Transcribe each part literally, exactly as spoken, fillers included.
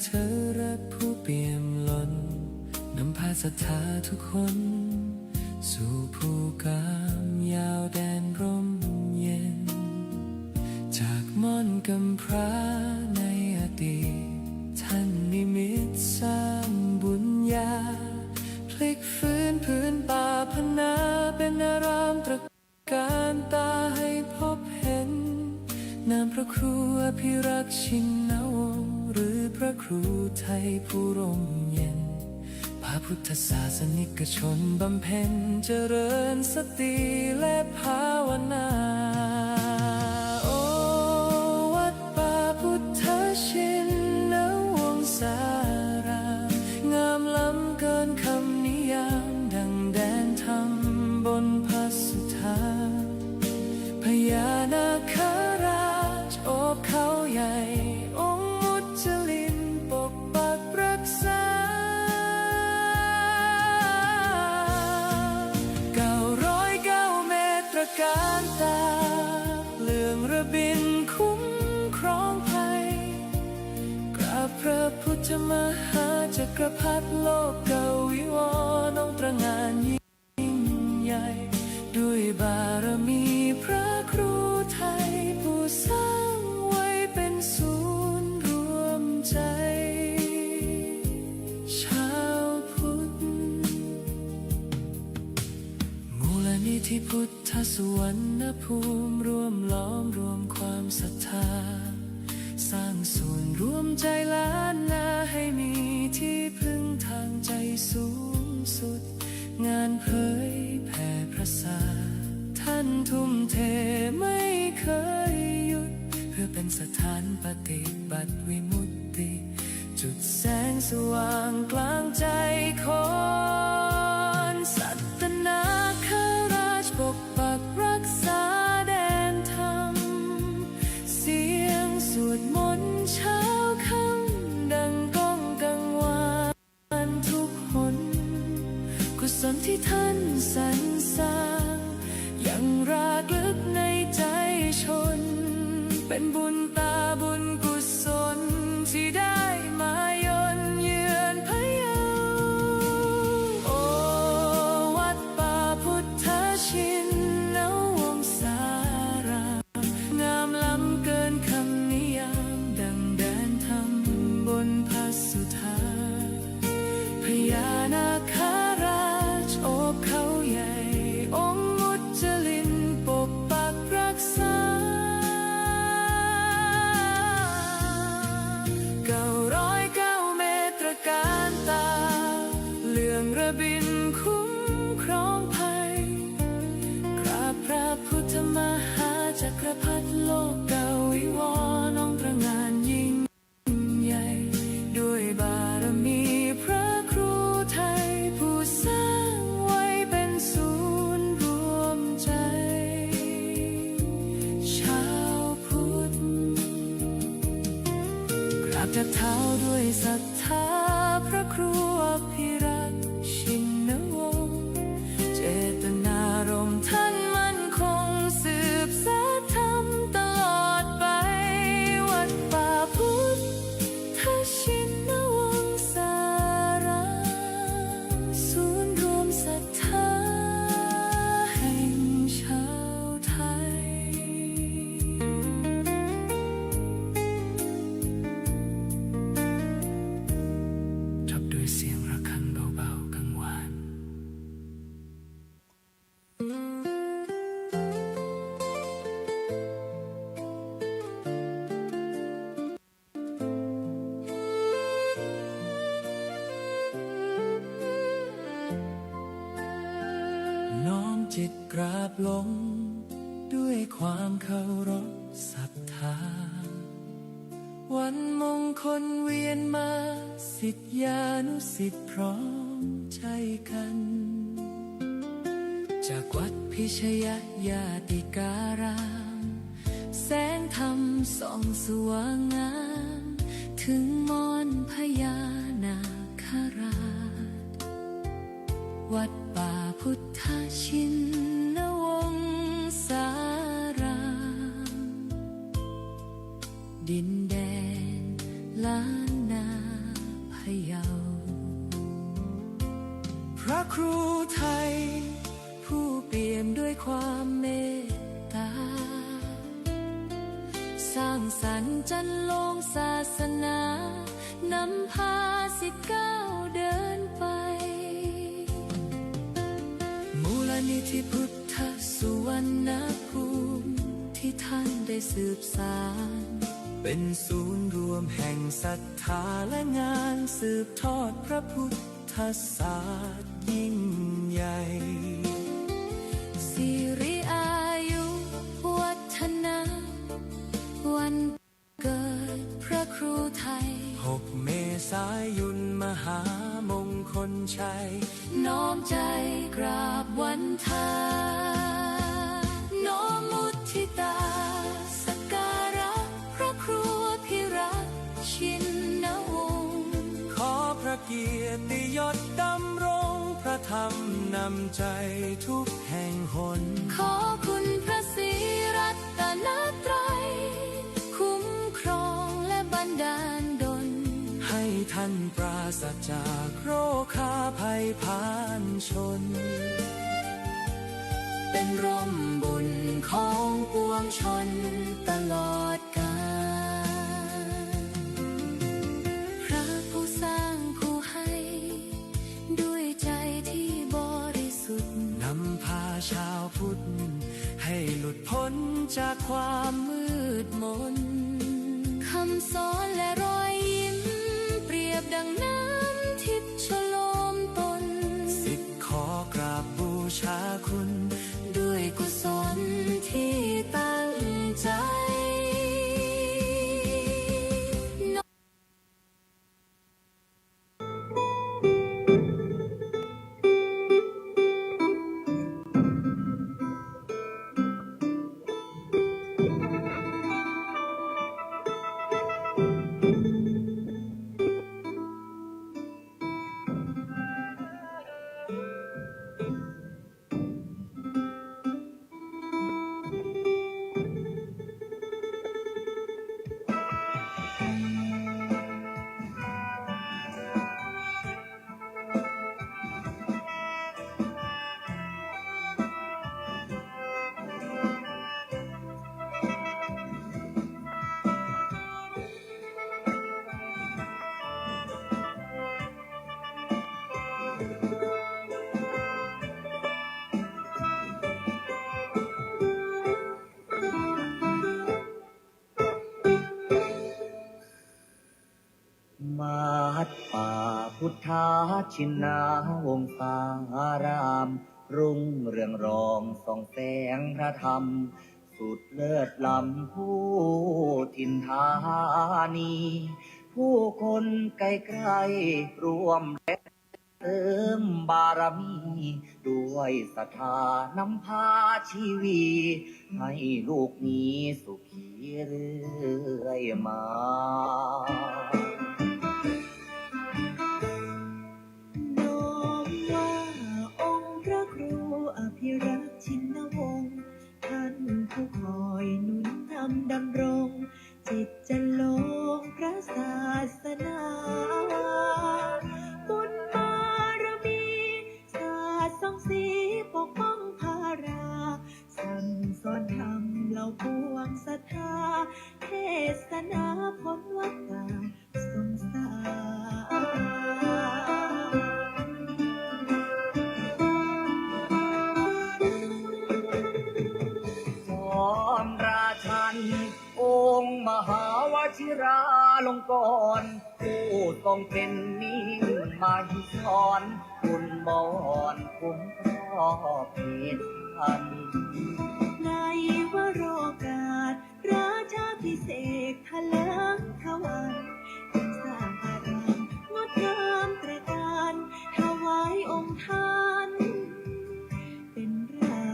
เธอรักผู้เปี่ยมล้น นำพาศรัทธาทุกคน สู่ภูกามยาวแดนร่มเย็น จากม่อนกำพร้าในอดีต ท่านนิมิตสร้างบุญญา พลิกฟื้นพื้นป่าพนาเป็นอารามตระ การตาให้พบเห็น นามพระครูอภิรักษ์ชินวงศ์ หรือพระครูไทยผู้ร่มเย็น พาพุทธศาสนิกชนบำเพ็ญเจริญสติและภาวนา โอ วัดป่าพุทธชินวงศาราม งามล้ำเกินคำนิยาม ดังแดนธรรมบนพระสุธา พญานาคราชโอบเขาใหญ่ องค์มุจลินปกปักรักษา เก้าร้อยเก้าเมตรตระการตา เหลืองระบินคุ้มครองภัย กราบพระพุทธมหาจักรพรรดิโลกวิวรณ์ องค์ตระหง่านยิ่งใหญ่ ด้วยบารมีพระครูไทย ผู้สร้างไว้เป็นศูนย์รวมใจ ชาวพุทธ มูลนิธิพุทธสุวรรณภูมิ ร่วมล้อมรวมความศรัทธา สร้างศูนย์รวมใจล้านนา ให้มีที่พึ่งทางใจสูงสุด งานเผยแผ่พระศาสนา ท่านทุ่มเทไม่เคยหยุด เพื่อเป็นสถานปฏิบัติวิมุตติ จุดแสงสว่างกลางใจคน สัตนาคราชปกปักรักษาแดนธรรม เสียงสวดมนต์เช้าค่ำดังก้องกังวานทุกหน กุศลที่ท่านสรรสร้าง ยังรากลึกในใจชน เป็นบุญตาบุญกุศลที่ได้มาเยือนพะเยา โอ วัดป่าพุทธชินวงศาราม งามล้ำเกินคำนิยาม ดังแดนธรรมบนพระสุธา พญานาคราชโอบเขาใหญ่ องค์มุจลินปกปักรักษา เก้าร้อยเก้าเมตรตระการตา เหลืองระบินคุ้มครองภัย กราบพระพุทธมหาจักรพรรดิโลกวิวรณ์ องค์ตระหง่านยิ่งใหญ่ ด้วยบารมีพระครูไทย ผู้สร้างไว้เป็นศูนย์รวมใจ ชาวพุทธ กราบแทบเท้าด้วยศรัทธาพระครูอภิรักษ์ชินวงศ์ เจตนารมณ์ท่านมั่นคง สืบสานธรรมตลอดไป วัดป่าพุทธชินวงศาราม ศูนย์รวมศรัทธาแห่งชาวไทย ทับด้วยเสียงระฆังเบาๆกังวาน น้อมจิตกราบลงด้วยความเคารพศรัทธา วันมงคลเวียนมา ศิษยานุศิษย์พร้อมใจกัน จากวัดพิชยญาติการาม แสงธรรมส่องสว่างงาม ถึงม่อนพญานาคราช วัดป่าพุทธชินวงศาราม ดินแดนล้าน นาพะเยา พระครูไทย ผู้เปี่ยมด้วยความเมตตา สร้างสรรค์จันทร์โลงศาสนา นำพาสิทธิ์ก้าวเดินไป มูลนิธิพุทธสุวรรณภูมิ ที่ท่านได้สืบสาน เป็นศูนย์รวมแห่งศรัทธาและงานสืบทอดพระพุทธศาสตร์ยิ่งใหญ่ สิริอายุวัฒนะ วันเกิดพระครูไทย หกเมษายน มหามงคลชัย น้อมใจกราบวันทา น้อมมุทิตา สักการะพระครูอภิรักษ์ชินวงศ์ ขอพระเกียรติยศดำรงพระธรรมนำใจทุกแห่งหน ขอคุณพระศรีรัตนตรัย คุ้มครองและบันดาลดล ให้ท่านปราศจากโรคาภัยพานชน เป็นร่มบุญของปวงชนตลอดกาล พระผู้สร้างผู้ให้ ด้วยใจที่บริสุทธิ์ นำพาชาวพุทธ ให้หลุดพ้นจากความมืดมน คำสอนและรอยยิ้ม เปรียบดังน้ำทิพย์ชโลมตน สิทธิ์ขอกราบบูชาคุณ ด้วยกุศลที่ตั้งใจ วัดป่าพุทธชินวงศาราม รุ่งเรืองรองส่องแสงพระธรรม สุดเลิศล้ำผู้ถิ่นธานี ผู้คนใกล้ๆร่วมแรง เสริมบารมี ด้วยศรัทธานำพาชีวี ให้ลูกมีสุขีเรื่อยมา น้อมว่าองค์พระครูอภิรักษ์ชินวงศ์ ท่านผู้คอยหนุนนำดำรง จิตจันทร์โลงพระศาสนา บุญบารมีสาดส่องสีปกป้องพารา สั่งสอนธรรมเหล่าปวงศรัทธา เทศนาพ้นวัฏฏะสงสาร สอนราชัน องค์มหาวชิราลงกรณ์ ผู้ทรงเป็นมิ่งมหิธร คุณบอนคุ้มครองเขตพัน ในวโรกาสราชาภิเษกถลิงขวัญ ยังสร้างอารามงดงามตระการ ถวายองค์ท่าน เป็นรา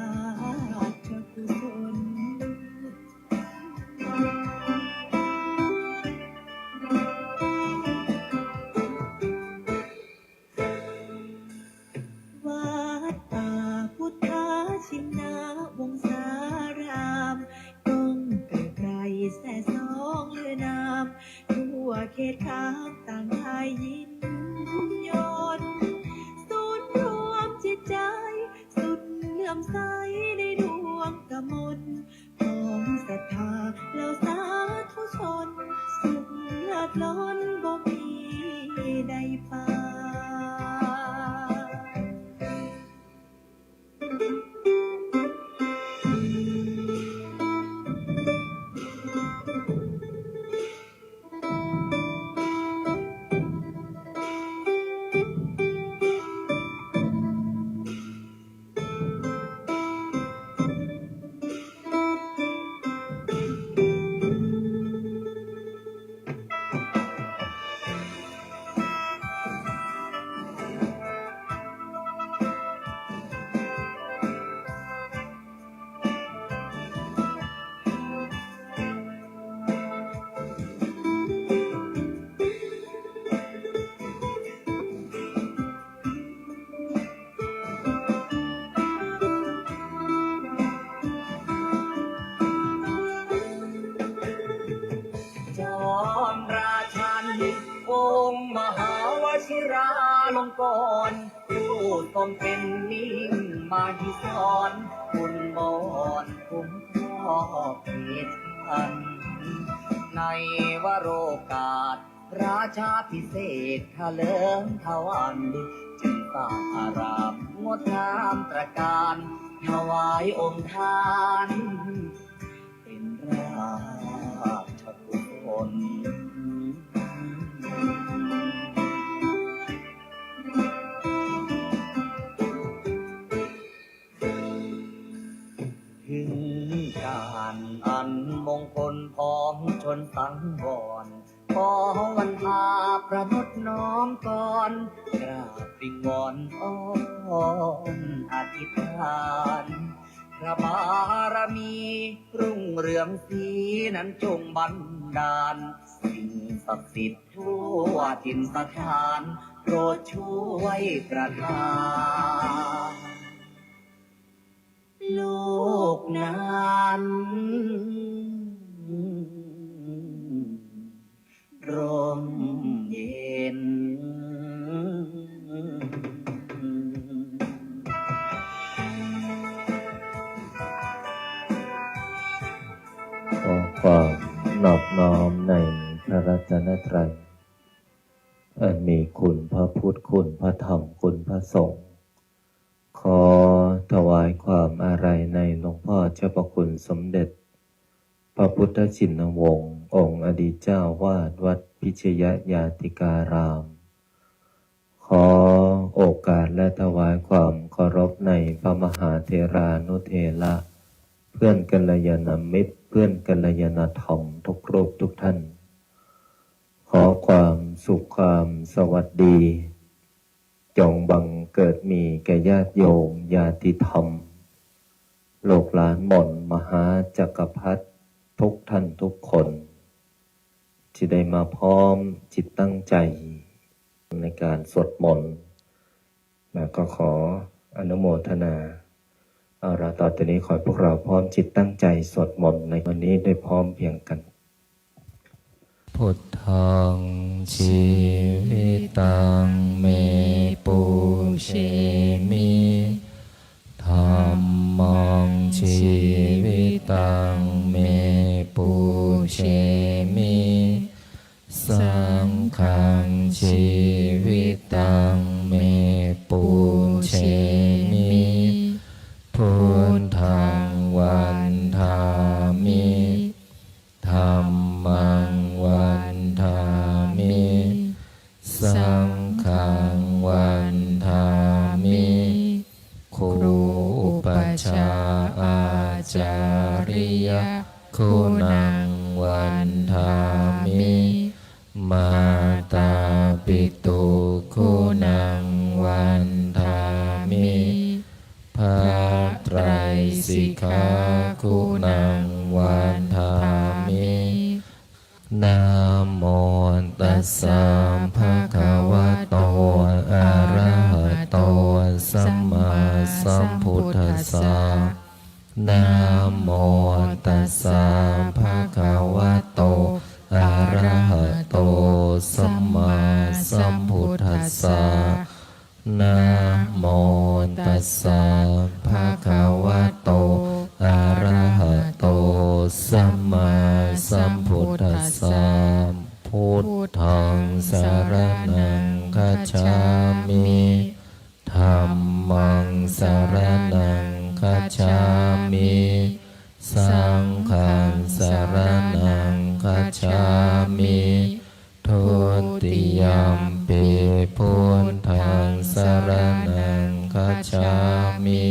ชกุศล วัดป่าพุทธชินวงศาราม ต้องไกลๆแสสองลือนาม เขตขานต่างไทยยินยนต์ ศูนย์รวมจิตใจ สุดเลื่อมใสในดวงกมล ของศรัทธาเหล่าสาธุชน สุขเลิศล้นบ่มีใดปาน จอมราชัน องค์มหาวชิราลงกรณ์ ผู้ทรงเป็นมิ่งมหิศร คุณบอนคุ้มครอบเขตพัน ในวโรกาส ราชาภิเษกเถลิงถวัน จึงสร้างอารามงดงามตระการ ถวายองค์ท่าน เป็นราชกุศล ถึงการอันมงคลพ้องชนสังวร ขอวันทาประนตน้อมกร กราบวิงวอนอ้อนอธิษฐาน พระบารมีรุ่งเรืองศรีนั้นจงบันดาล สิ่งศักดิ์สิทธิ์ทั่วถิ่นสถาน โปรดช่วยประทาน ลูกนั้น ร่มเย็น ขอความนอบน้อมในพระรัตนตรัย อันมีคุณพระพุทธ คุณพระธรรม คุณพระสงฆ์ ขอถวายความอาลัยในหลวงพ่อเจ้าพระคุณสมเด็จ พระพุทธชินวงศ์ องค์อดีตเจ้าวาดวัดพิชยญาติการาม ขอโอกาสและถวายความเคารพในพระมหาเถรานุเถระ เพื่อนกัลยาณมิตร เพื่อนกัลยาณธรรมทุกรูปทุกท่าน ขอความสุขความสวัสดี จงบังเกิดมีแก่ญาติโยมญาติธรรม ลูกหลานหม่อนมหาจักรพรรดิทุกท่านทุกคน ที่ได้มาพร้อมจิตตั้งใจในการสวดมนต์ แล้วก็ขออนุโมทนา เอาละ ต่อจากนี้ขอให้พวกเราพร้อมจิตตั้งใจสวดมนต์ในวันนี้ได้พร้อมเพรียงกัน Buddhaṃ jīvitaṃ me pūjemi. Dhammaṃ jīvitaṃ me pūjemi. Saṅghaṃ jīvitaṃ me pūjemi. Buddhaṃ vandāmi. Dhammaṃ vandāmi. Saṅghaṃ vandāmi. ครูอุปัชฌาย์อาจาริยะ guṇaṃ vandāmi. Mātāpituguṇaṃ vandāmi. พระไตรสิกขา guṇaṃ vandāmi. Namo tassa bhagavato arahato sammāsambuddhassa. Namo tassa bhagavato arahato sammāsambuddhassa. Namo tassa bhagavato arahato sammāsambuddhassa. Buddhaṃ saraṇaṃ gacchāmi. Dhammaṃ saraṇaṃ gacchāmi. Saṅghaṃ saraṇaṃ gacchāmi. Dutiyampi buddhaṃ saraṇaṃ gacchāmi.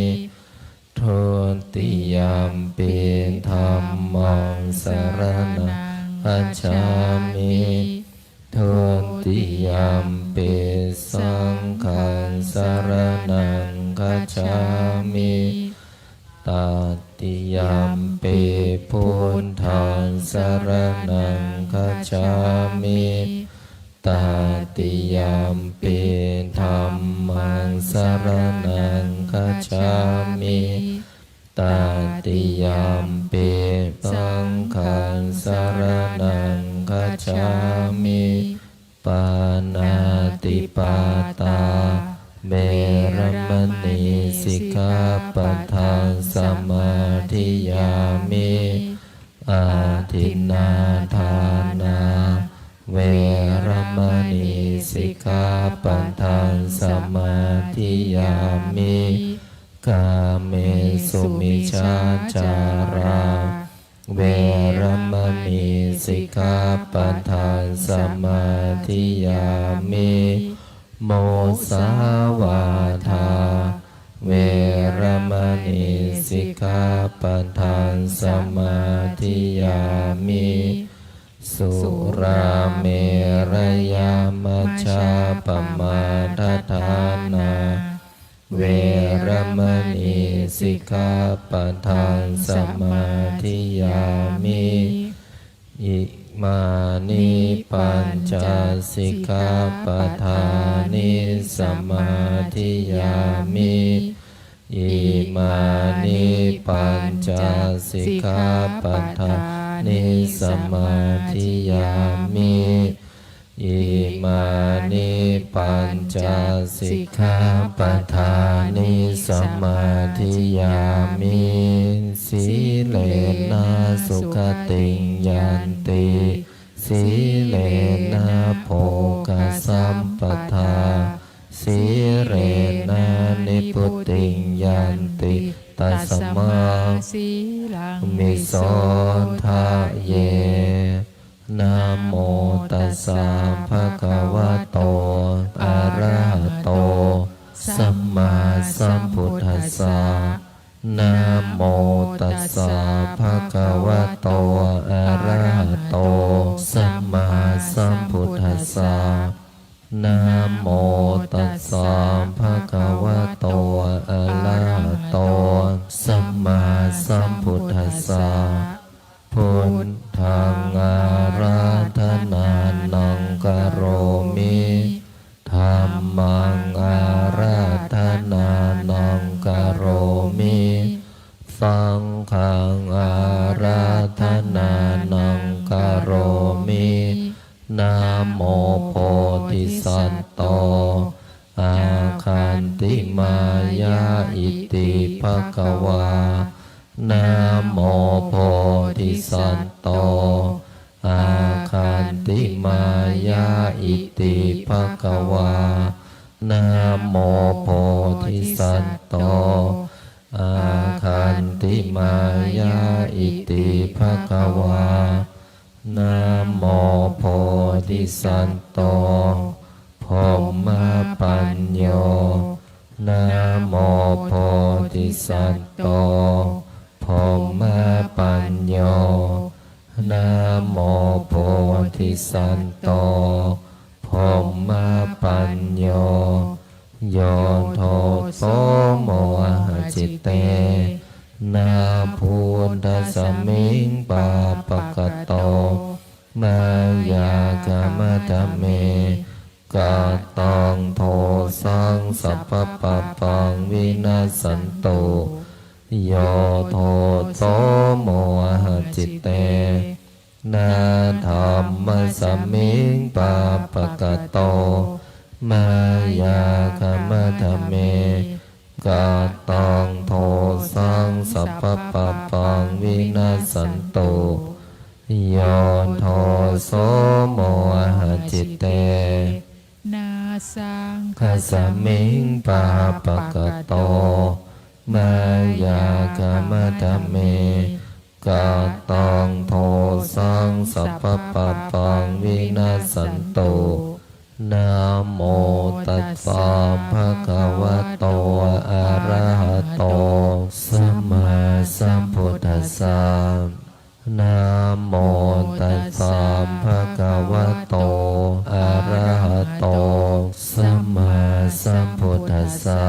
Dutiyampi dhammaṃ saraṇaṃ gacchāmi. Dutiyampi saṅghaṃ saraṇaṃ gacchāmi. Tatiyampi buddhaṃ saraṇaṃ gacchāmi. Tatiyampi dhammaṃ saraṇaṃ gacchāmi. Tatiyampi saṅghaṃ saraṇaṃ gacchāmi. Pāṇātipātā veramaṇī sikkhāpadaṃ samādiyāmi. Adinnādānā veramaṇī sikkhāpadaṃ samādiyāmi. Kāmesu micchācārā veramaṇī sikkhāpadaṃ samādiyāmi. Musāvādā veramaṇī sikkhāpadaṃ samādiyāmi. Surāmerayamajjapamādaṭṭhānā veramaṇī sikkhāpadaṃ samādiyāmi. Imāni pañca sikkhāpadāni samādiyāmi. Imāni pañca sikkhāpadāni samādiyāmi. Imāni pañca sikkhāpadāni samādiyāmi. Sīlena sugatiṃ yanti, sīlena bhogasampadā, sīlena nibbutiṃ yanti, tasmā sīlaṃ visodhaye. Namo tassa bhagavato arahato sammāsambuddhassa. Namo tassa bhagavato arahato sammāsambuddhassa. Namo tassa bhagavato arahato sammāsambuddhassa. Buddhaṃ ārādhanaṃ karomi. Dhammaṃ ārādhanaṃ karomi. Saṅghaṃ ārādhanaṃ karomi. Namo bodhisatto āgantimāya iti bhagavā. Namo bodhisatto āgantimāya iti bhagavā. Namo bodhisatto āgantimāya iti bhagavā. Namo bodhisatto brahmapañño. Namo bodhisatto brahmapañño. Namo bodhisatto brahmapañño. Yo to so mohacittena buddhasmiṃ pāpakato mayā khamatha me kataṃ dosaṃ sabbapāpaṃ vinassantu. Yo to so mohacittena Na dhammasmiṃ pāpakato mayā khamatha me kataṃ dosaṃ sabbapāpaṃ vinassantu. Yo doso mohacitte na saṅghasmiṃ pāpakato mayā khamatha me kataṃ dosaṃ sabbapāpaṃ vinassantu. Namo tassa bhagavato arahato sammāsambuddhassa. Namo tassa bhagavato arahato sammāsambuddhassa.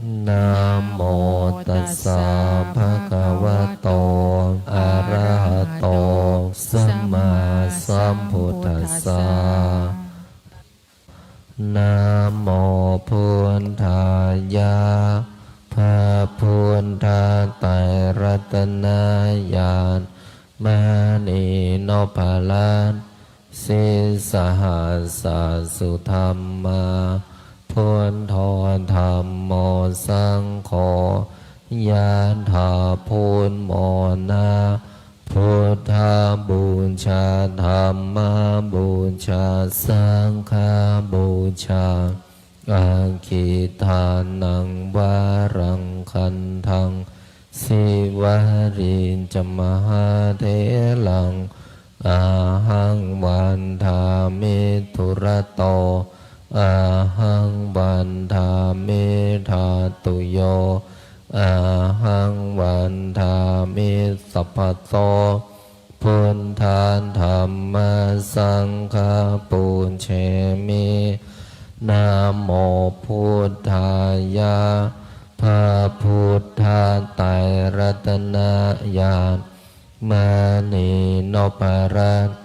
Namo tassa bhagavato arahato sammāsambuddhassa. Namo buddhāya. พระพุทธไตรรัตนญาณ มณีนพรัตน์ sīsahassa-sudhammā, buddho dhammo saṅgho, ยะถา พูนโมนะ buddhabūjā, dhammabūjā, saṅghabūjā, aggidānaṃ varaṃ gandhaṃ, sīvalī ca mahātheraṃ, ahaṃ vandāmi dūrato, ahaṃ vandāmi dhātuyo, ahaṃ vandāmi sabbaso. Buddha dhamma saṅgha pūjemi. Namo buddhāya. พระพุทธไตรรัตนญาณ มณีนพรัตน์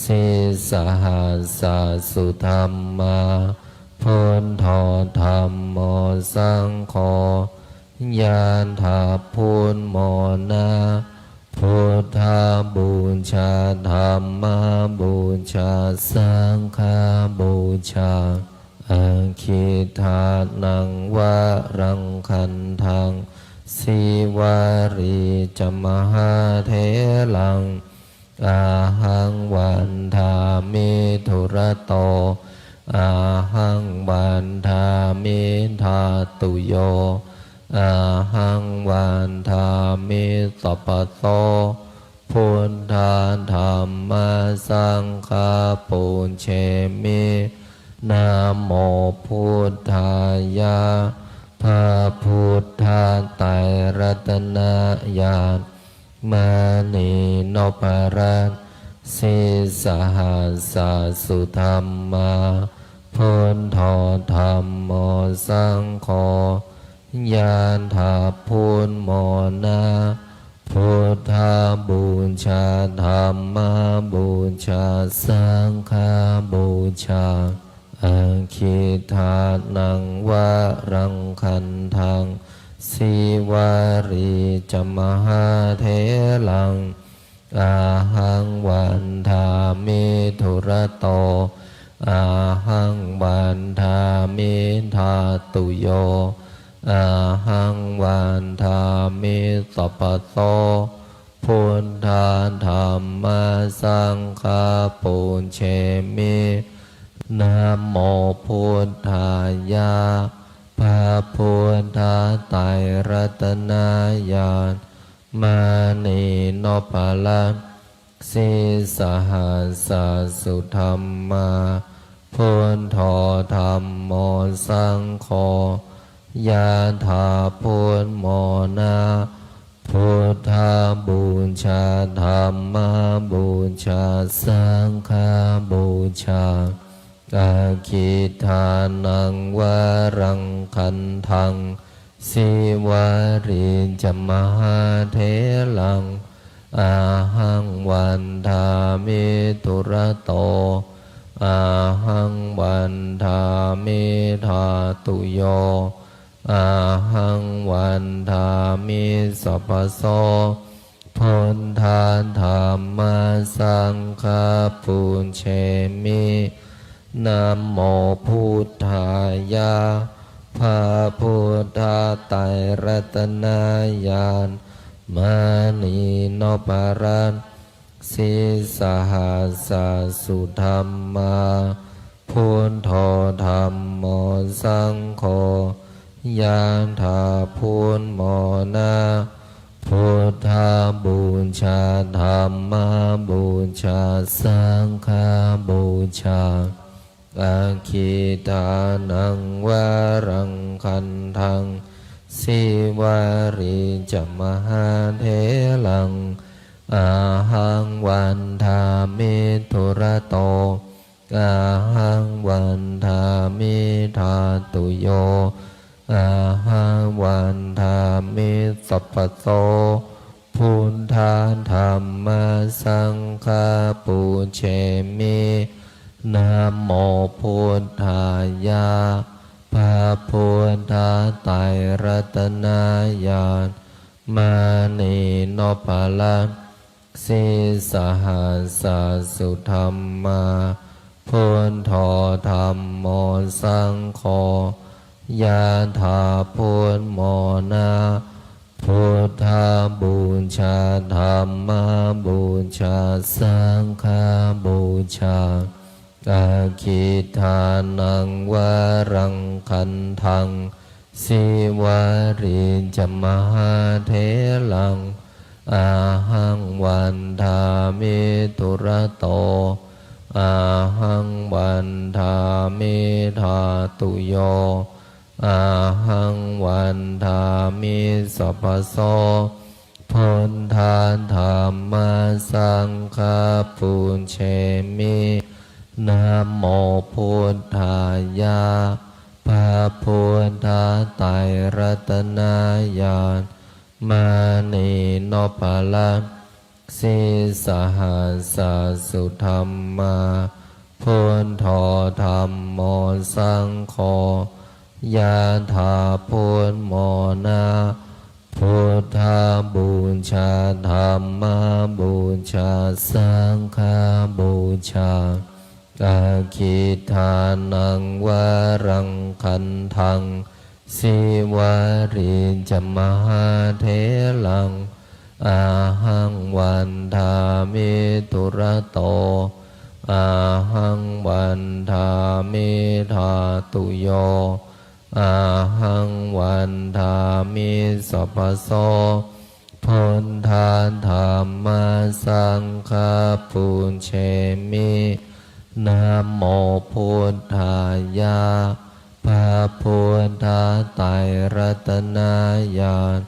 sīsahassa-sudhammā, buddho dhammo saṅgho, ยะถา พูนโมนะ buddhabūjā, dhammabūjā, saṅghabūjā, aggidānaṃ varaṃ gandhaṃ, sīvalī ca mahātheraṃ, ahaṃ vandāmi dūrato, ahaṃ vandāmi dhātuyo, ahaṃ vandāmi sabbaso. Buddha dhamma saṅgha pūjemi. Namo buddhāya. พระพุทธไตรรัตนญาณ มณีนพรัตน์ sīsahassa-sudhammā, buddho dhammo saṅgho, ยะถา พูนโมนะ buddhabūjā, dhammabūjā, saṅghabūjā, aggidānaṃ varaṃ gandhaṃ, sīvalī ca mahātheraṃ, ahaṃ vandāmi dūrato, ahaṃ vandāmi dhātuyo, ahaṃ vandāmi sabbaso. Buddha dhamma saṅgha pūjemi. Namo buddhāya. พระพุทธไตรรัตนญาณ มณีนพรัตน์ sīsahassa-sudhammā, buddho dhammo saṅgho, ยะถา พูนโมนะ buddhabūjā, dhammabūjā, saṅghabūjā, aggidānaṃ varaṃ gandhaṃ, sīvalī ca mahātheraṃ, ahaṃ vandāmi dūrato, ahaṃ vandāmi dhātuyo, ahaṃ vandāmi sabbaso. Buddha dhamma saṅghaṃ pūjemi. Namo buddhāya. พระพุทธไตรรัตนญาณ มณีนพรัตน์ sīsahassa sudhammā, buddho dhammo saṅgho, yathā buddhamona. Buddhapūjā dhammapūjā saṅghapūjā. Aggidānaṃ varaṃ gandhaṃ, sīvalī ca mahātheraṃ, ahaṃ vandāmi dūrato, ahaṃ vandāmi dhātuyo, ahaṃ vandāmi sabbaso. Buddha dhamma saṅgha pūjemi. Namo buddhāya. พระพุทธไตรรัตนญาณ มณีนพรัตน์ sīsahassa sudhammā, buddho dhammo saṅgho, yathā buddhamona. Buddhapūjā dhammapūjā saṅghapūjā. Aggidānaṃ varaṃ gandhaṃ, sīvalī ca mahātheraṃ, ahaṃ vandāmi dūrato, ahaṃ vandāmi dhātuyo, ahaṃ vandāmi sabbaso. Buddha dhamma saṅgha pūjemi. Namo buddhāya. พระพุทธไตรรัตนญาณ มณีนพรัตน์ sīsahassa sudhammā, buddho dhammo saṅgho, yathā buddhamona. Buddhapūjā dhammapūjā saṅghapūjā. Aggidānaṃ varaṃ gandhaṃ, sīvalī ca mahātheraṃ, ahaṃ vandāmi dūrato, ahaṃ vandāmi dhātuyo, ahaṃ vandāmi sabbaso. Buddha dhamma saṅgha pūjemi. Namo buddhāya. พระพุทธไตรรัตนญาณ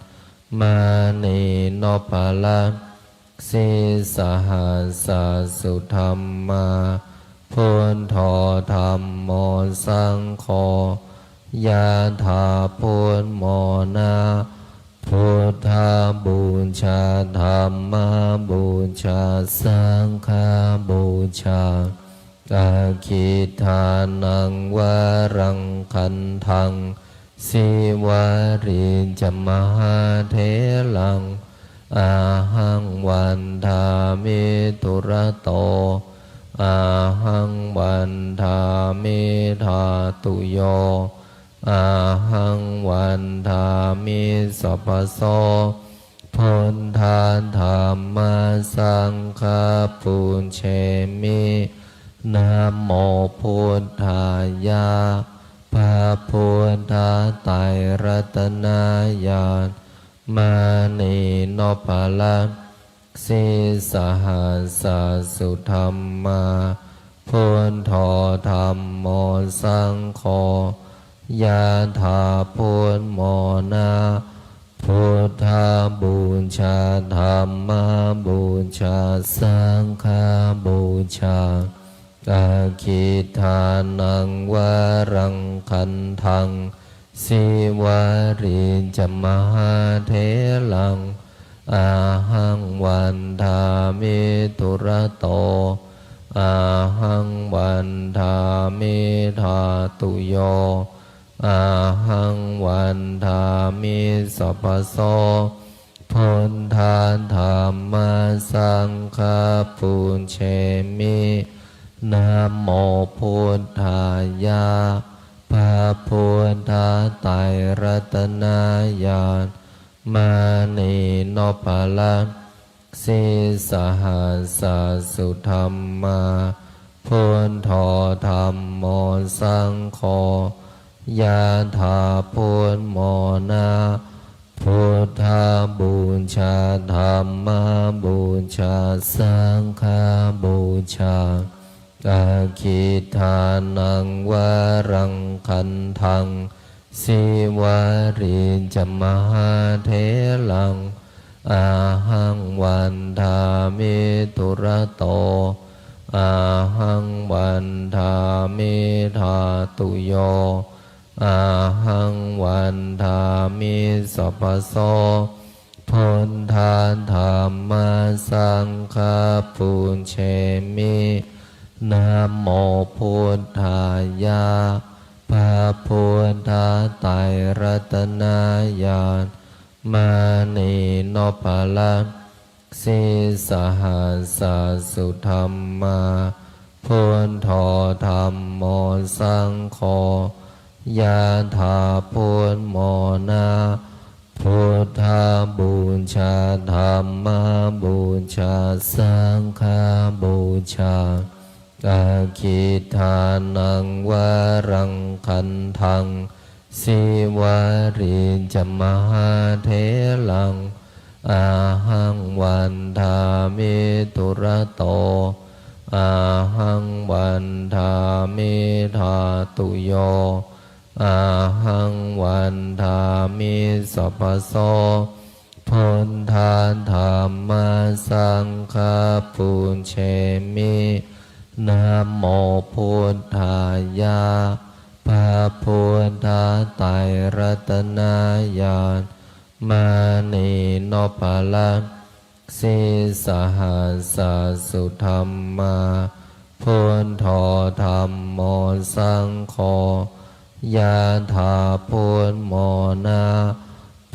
มณีนพรัตน์ sīsahassa sudhammā, buddho dhammo saṅgho, yathā buddhamona. Buddhapūjā dhammapūjā saṅghapūjā. Aggidānaṃ varaṃ gandhaṃ, sīvalī ca mahātheraṃ, ahaṃ vandāmi dūrato, ahaṃ vandāmi dhātuyo, ahaṃ vandāmi sabbaso. Buddha dhamma saṅgha pūjemi. Namo buddhāya. พระพุทธไตรรัตนญาณ มณีนพรัตน์ sīsahassa sudhammā, buddho dhammo saṅgho, yathā buddhamona. Buddhapūjā dhammapūjā saṅghapūjā. Aggidānaṃ varaṃ gandhaṃ, sīvalī ca mahātheraṃ, ahaṃ vandāmi dūrato, ahaṃ vandāmi dhātuyo, ahaṃ vandāmi sabbaso. Buddha dhamma saṅgha pūjemi. Namo buddhāya. พระพุทธไตรรัตนญาณ มณีนพรัตน์ sīsahassa sudhammā, buddho dhammo saṅgho, yathā buddhamona, buddhapūjā, dhammapūjā, saṅghapūjā, aggidānaṃ varaṃ gandhaṃ, sīvalī ca mahātheraṃ, ahaṃ vandāmi dūrato, ahaṃ vandāmi dhātuyo, ahaṃ vandāmi sabbaso. Buddha dhamma saṅgha pūjemi. Namo buddhāya. พระพุทธไตรรัตนญาณ มณีนพรัตน์ sīsahassa sudhammā, buddho dhammo saṅgho, yathā buddhamona, buddhapūjā, dhammapūjā, saṅghapūjā, aggidānaṃ varaṃ gandhaṃ, sīvalī ca mahātheraṃ, ahaṃ vandāmi dūrato, ahaṃ vandāmi dhātuyo, ahaṃ vandāmi sabbaso. Buddha dhamma saṅgha pūjemi. Namo buddhāya. พระพุทธไตรรัตนญาณ มณีนพรัตน์ sīsahassa sudhammā, buddho dhammo saṅgho, yathā buddhamona,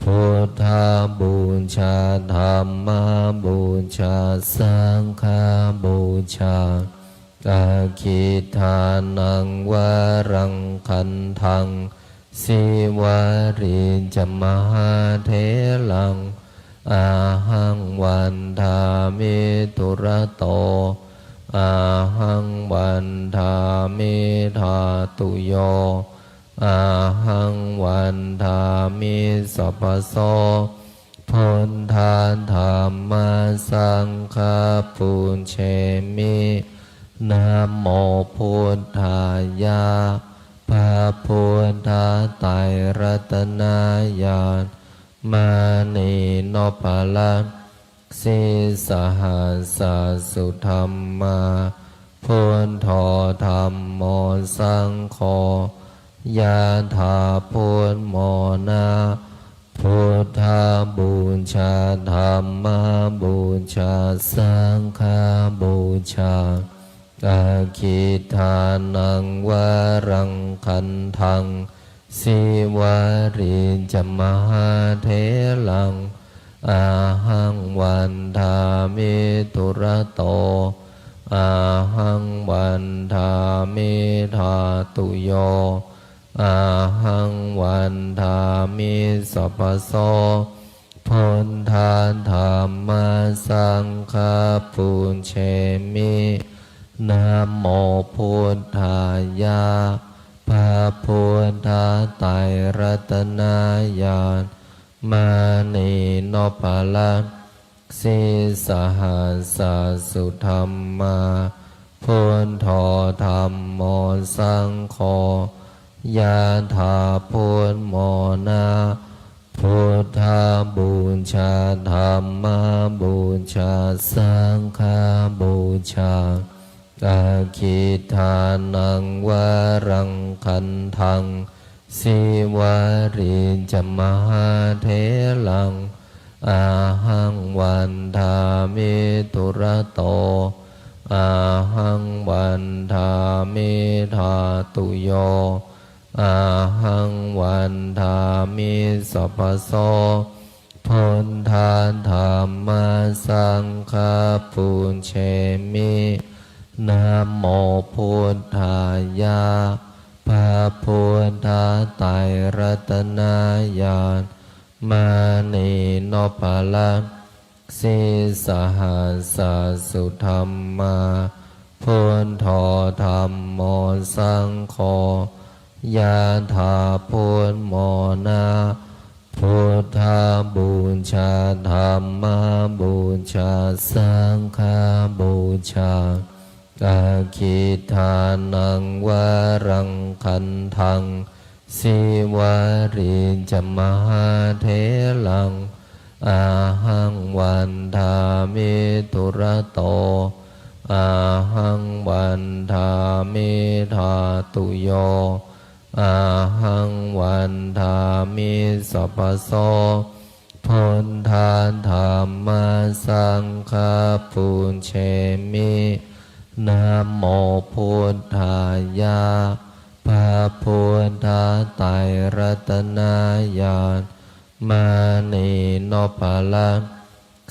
buddhapūjā, dhammapūjā, saṅghapūjā, aggidānaṃ varaṃ gandhaṃ, sīvalī ca mahātheraṃ, ahaṃ vandāmi dūrato, ahaṃ vandāmi dhātuyo, ahaṃ vandāmi sabbaso. Buddha dhamma saṅgha pūjemi. Namo buddhāya. พระพุทธไตรรัตนญาณ มณีนพรัตน์ sīsahassa sudhammā, buddho dhammo saṅgho, yathā buddhamona, buddhapūjā, dhammapūjā, saṅghapūjā, aggidānaṃ varaṃ gandhaṃ, sīvalī ca mahātheraṃ, ahaṃ vandāmi dūrato, ahaṃ vandāmi dhātuyo, ahaṃ vandāmi sabbaso. Buddha dhamma saṅgha pūjemi. Namo buddhāya. พระพุทธไตรรัตนญาณ มณีนพรัตน์ sīsahassa sudhammā, buddho dhammo saṅgho, yathā buddhamona, buddhapūjā, dhammapūjā, saṅghapūjā, aggidānaṃ varaṃ gandhaṃ, sīvalī ca mahātheraṃ, ahaṃ vandāmi dūrato, ahaṃ vandāmi dhātuyo, ahaṃ vandāmi sabbaso. Buddha dhamma saṅgha pūjemi. Namo buddhāya. พระพุทธไตรรัตนญาณ มณีนพรัตน์ sīsahassasadhamma. Buddho dhammo saṅgho. Yathābudmona. Buddhapūjā dhammapūjā saṅghapūjā. Aggidānaṃ varaṃ gandhaṃ sīvalī ca mahātheraṃ. Ahaṃ vandāmi dūrato. Ahaṃ vandāmi dhātuyo. Ahaṃ vandāmi sabbaso. Buddha dhamma saṅgha pūjemi. Namo buddhāya. พระพุทธไตรรัตนญาณ มณีนพรัตน์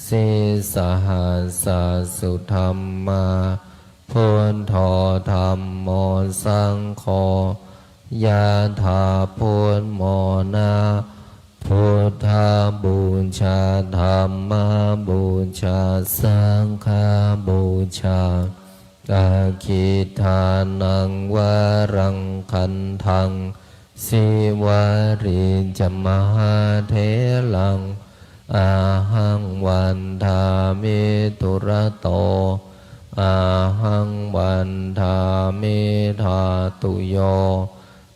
sīsahassasadhamma. Buddho dhammo saṅgho. Yathābudmona. Buddhapūjā dhammapūjā saṅghapūjā. Aggidānaṃ varaṃ gandhaṃ sīvalī ca mahātheraṃ. Ahaṃ vandāmi dūrato. Ahaṃ vandāmi dhātuyo.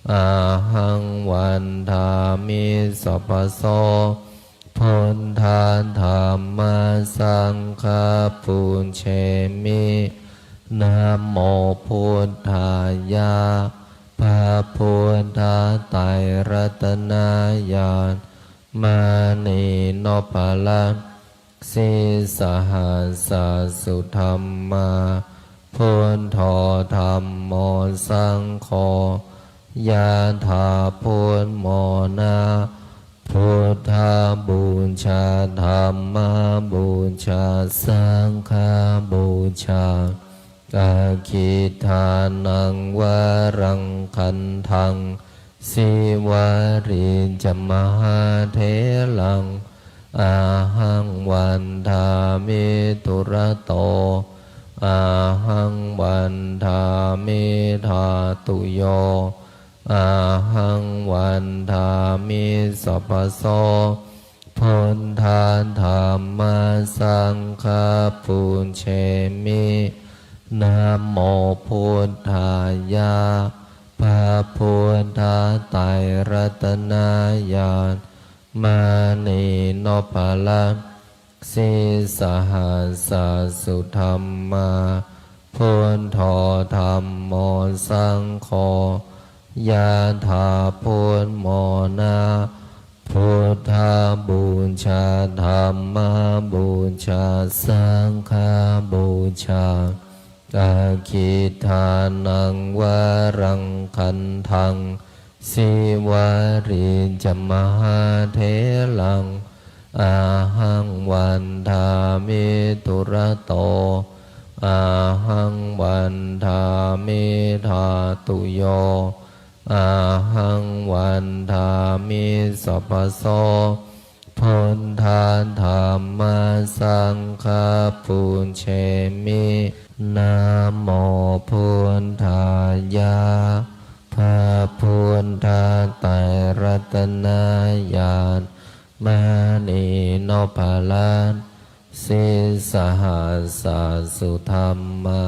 Ahaṃ vandāmi sabbaso. Buddha dhamma saṅgha pūjemi. Namo buddhāya. พระพุทธไตรรัตนญาณ มณีนพรัตน์ sīsahassasadhamma. Buddho dhammo saṅgho. Yathābudmona. Buddhapūjā dhammapūjā saṅghapūjā. Aggidānaṃ varaṃ gandhaṃ sīvalī ca mahātheraṃ. Ahaṃ vandāmi dūrato. Ahaṃ vandāmi dhātuyo. Ahaṃ vandāmi sabbaso. Buddha dhamma saṅgha pūjemi. Namo buddhāya. พระพุทธไตรรัตนญาณ มณีนพรัตน์ sīsahassasadhamma. Buddho dhammo saṅgho. Yathābudmona. Buddhapūjā dhammapūjā saṅghapūjā. Aggidānaṃ varaṃ gandhaṃ sīvalī ca mahātheraṃ. Ahaṃ vandāmi dūrato. Ahaṃ vandāmi dhātuyo. Ahaṃ vandāmi sabbaso. Buddha dhamma saṅgha pūjemi. Namo buddhāya. พระพุทธไตรรัตนญาณ มณีนพรัตน์ sīsahassasadhamma.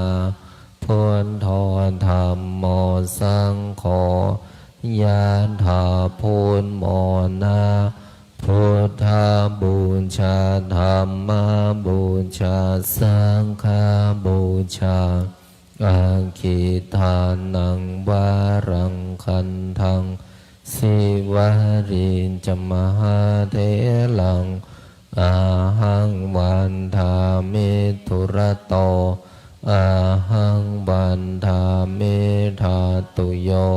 Buddho dhammo saṅgho. Yathābudmona. Buddhapūjā dhammapūjā saṅghapūjā. Aggidānaṃ varaṃ gandhaṃ sīvalī ca mahātheraṃ. Ahaṃ vandāmi dūrato. Ahaṃ vandāmi dhātuyo.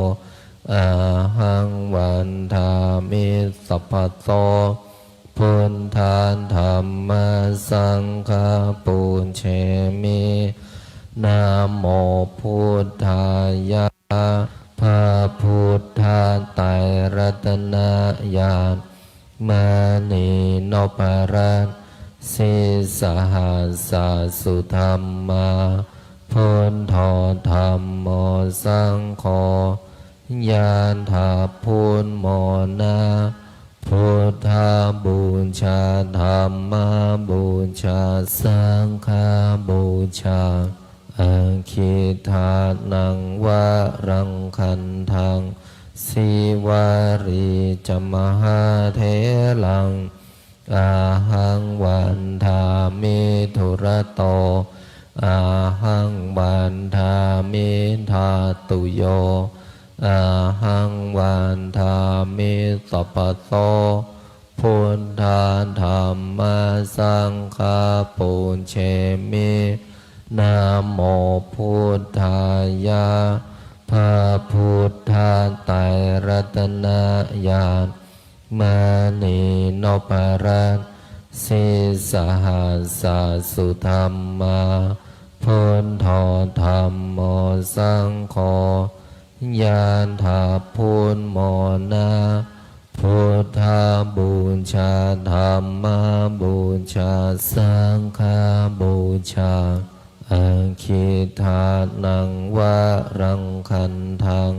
Ahaṃ vandāmi sabbaso. Buddha dhamma saṅgha pūjemi. Namo buddhāya. พระพุทธไตรรัตนญาณ มณีนพรัตน์ sīsahassa sudhammā, buddho dhammo saṅgho, ยาดาพุทโมนะ Buddhabūjā dhammabūjā saṅghabūjā. Aggidānaṃ varaṃ gandhaṃ sīvalī ca mahātheraṃ. Ahaṃ vandāmi dūrato, ahaṃ vandāmi dhātuyo, ahaṃ vandāmi sabbaso. Buddha dhamma saṅgha pūjemi. Namo buddhāya. พระพุทธไตรรัตนญาณ มณีนพรัตน์ sīsahassa sudhammā, buddho dhammo saṅgho, ยาดาพุทโมนะ Buddhabūjā dhammabūjā saṅghabūjā. Aggidānaṃ varaṃ gandhaṃ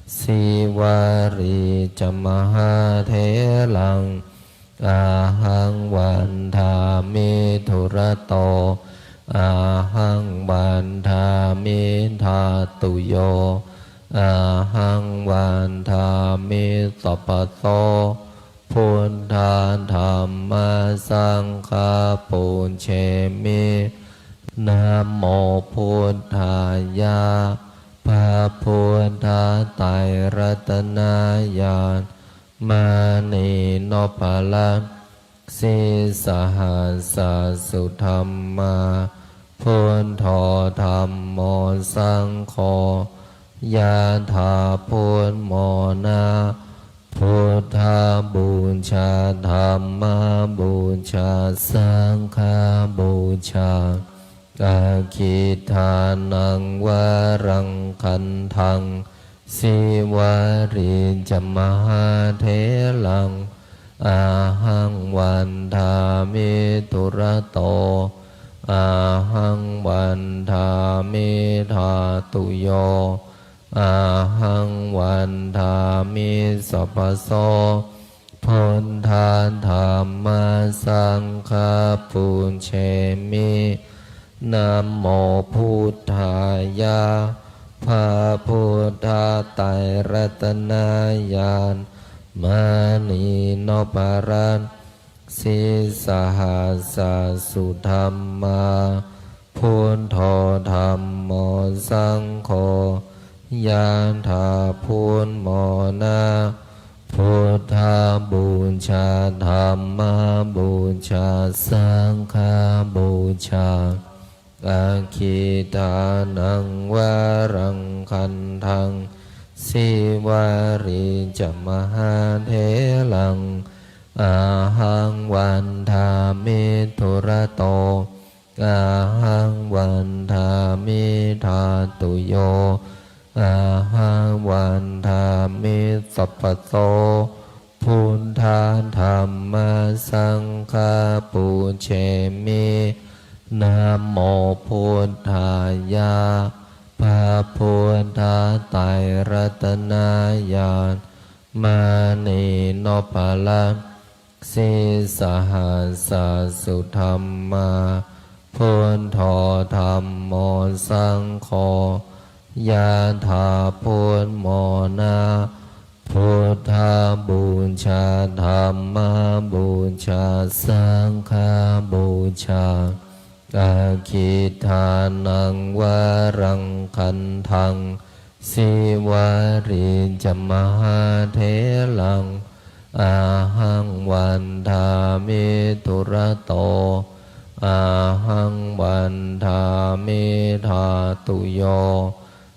sīvalī ca mahātheraṃ. Ahaṃ vandāmi dūrato, ahaṃ vandāmi dhātuyo, ahaṃ vandāmi sabbaso. Buddha dhamma saṅgha pūjemi. Namo buddhāya. พระพุทธไตรรัตนญาณ มณีนพรัตน์ sīsahassa sudhammā, buddho dhammo saṅgho, ยาดาพุทโมนะ Buddhabūjā dhammabūjā saṅghabūjā. Aggidānaṃ varaṃ gandhaṃ sīvalī ca mahātheraṃ. Ahaṃ vandāmi dūrato, ahaṃ vandāmi dhātuyo, ahaṃ vandāmi sabbaso. Buddha dhamma saṅgha pūjemi. Namo buddhāya. พระพุทธไตรรัตนญาณ มณีนพรัตน์ sīsahassa sudhammā, buddho dhammo saṅgho, ยาดาพุทโมนะ Buddhabūjā dhammabūjā saṅghabūjā. Aggidānaṃ varaṃ gandhaṃ sīvalī ca mahātheraṃ. Ahaṃ vandāmi dūrato, ahaṃ vandāmi dhātuyo, ahaṃ vandāmi sabbaso. Buddha dhamma saṅgha pūjemi. Namo buddhāya. พระพุทธไตรรัตนญาณ มณีนพรัตน์ sīsahassa sudhammā, buddho dhammo saṅgho, ยาดาพุทโมนะ Buddhabūjā dhammabūjā saṅghabūjā. Aggidānaṃ varaṃ gandhaṃ sīvalī ca mahātheraṃ. Ahaṃ vandāmi dūrato, ahaṃ vandāmi dhātuyo,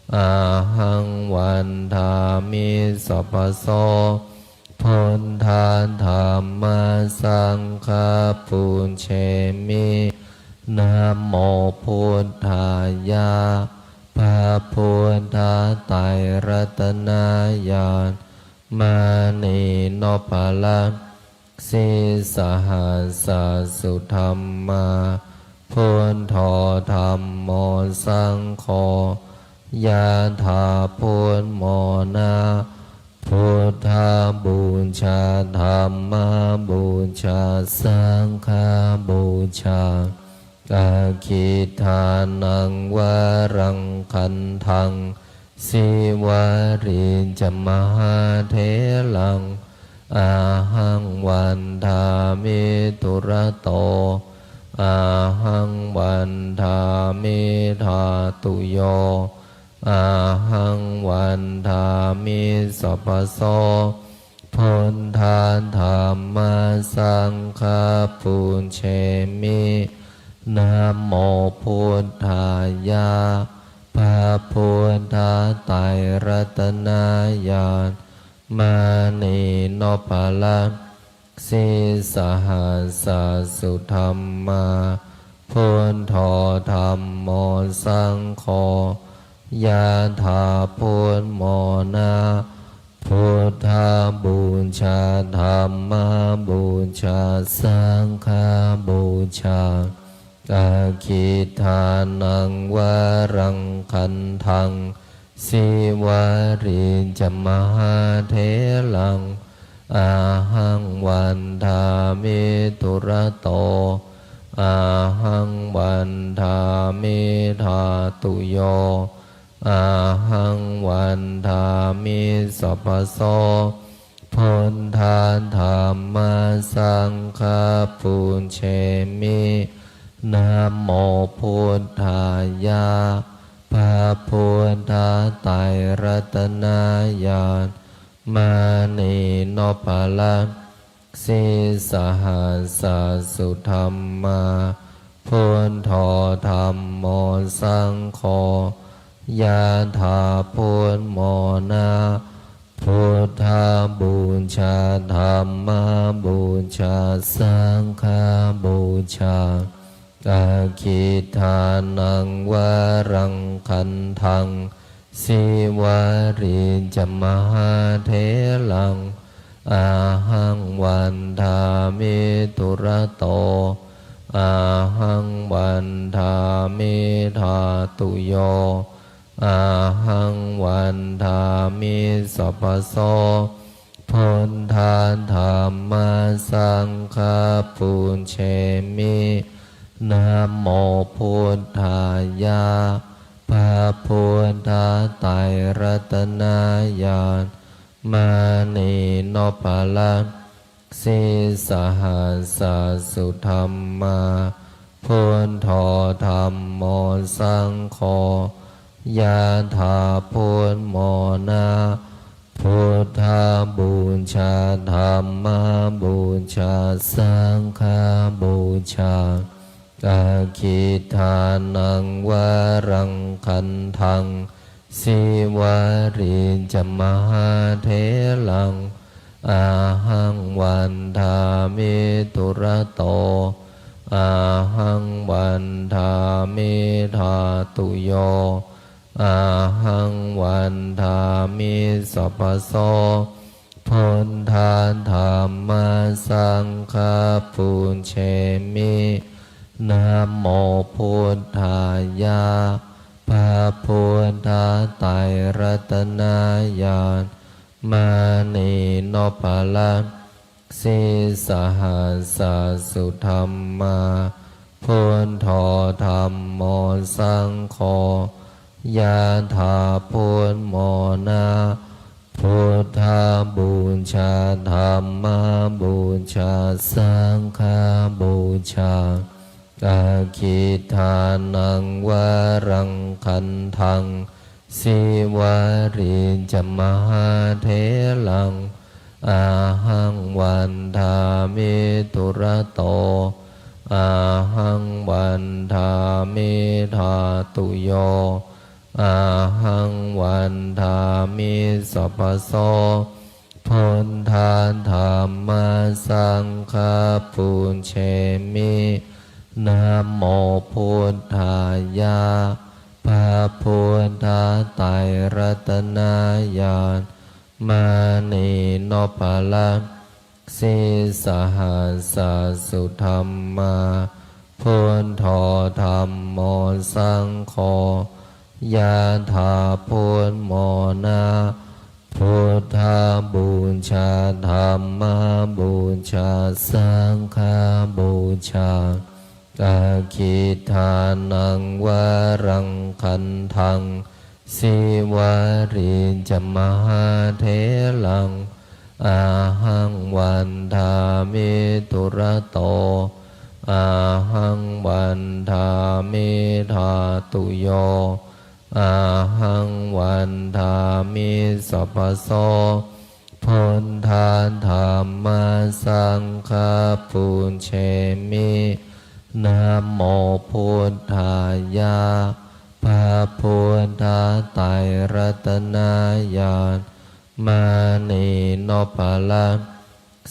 ahaṃ vandāmi sabbaso. Buddha dhamma saṅgha pūjemi. Namo buddhāya. พระพุทธไตรรัตนญาณ มณีนพรัตน์ sīsahassa-suddhammā, buddho dhammo saṅgho, yathā buddhamona, buddhapūjā, dhammapūjā, saṅghapūjā, aggidānaṃ varaṃ gandhaṃ, sīvalī ca mahātheraṃ, ahaṃ vandāmi dūrato, ahaṃ vandāmi dhātuyo, ahaṃ vandāmi sabbaso. Buddha dhamma saṅgha pūjemi. Namo buddhāya. พระพุทธไตรรัตนญาณ มณีนพรัตน์ sīsahassa-suddhammā, buddho dhammo saṅgho, yathā buddhamona, buddhapūjā, dhammapūjā, saṅghapūjā, aggidānaṃ varaṃ gandhaṃ, sīvalī ca mahātheraṃ, ahaṃ vandāmi dūrato, ahaṃ vandāmi dhātuyo, ahaṃ vandāmi sabbaso. Buddha dhamma saṅgha pūjemi. Namo buddhāya. พระพุทธไตรรัตนญาณ มณีนพรัตน์ sīsahassa-suddhammā, buddho dhammo saṅgho, yathā buddhamona, buddhapūjā, dhammapūjā, saṅghapūjā, aggidānaṃ varaṃ gandhaṃ, sīvalī ca mahātheraṃ, ahaṃ vandāmi dūrato, ahaṃ vandāmi dhātuyo, ahaṃ vandāmi sabbaso. Buddha dhamma saṅgha pūjemi. Namo buddhāya. พระพุทธไตรรัตนญาณ มณีนพรัตน์ sīsahassa-suddhammā, buddho dhammo saṅgho, yathā buddhamona, buddhapūjā, dhammapūjā, saṅghapūjā, aggidānaṃ varaṃ gandhaṃ, sīvalī ca mahātheraṃ, ahaṃ vandāmi dūrato, ahaṃ vandāmi dhātuyo, ahaṃ vandāmi sabbaso. Buddha dhamma saṅgha pūjemi. Namo buddhāya. พระพุทธไตรรัตนญาณ มณีนพรัตน์ sīsahassa-suddhammā, buddho dhammo saṅgho, yathā buddhamona, buddhapūjā, dhammapūjā, saṅghapūjā, aggidānaṃ varaṃ gandhaṃ, sīvalī ca mahātheraṃ, ahaṃ vandāmi dūrato, ahaṃ vandāmi dhātuyo, ahaṃ vandāmi sabbaso. Buddha dhamma saṅgha pūjemi. Namo buddhāya. พระพุทธไตรรัตนญาณ มณีนพรัตน์ sīsahassa sudhammā, buddho dhammo saṅgho, ยะถา พุทโธ นะ Buddhapūjā, Dhammapūjā, Saṅghapūjā. Aggidānaṃ varaṃ gandhaṃ, Sīvalī ca mahātheraṃ, ahaṃ vandāmi dūrato. Ahaṃ vandāmi dhātuyo, ahaṃ vandāmi sabbaso. Buddha dhamma saṅgha pūjemi. Namo buddhāya. พระพุทธไตรรัตนญาณ มณีนพรัตน์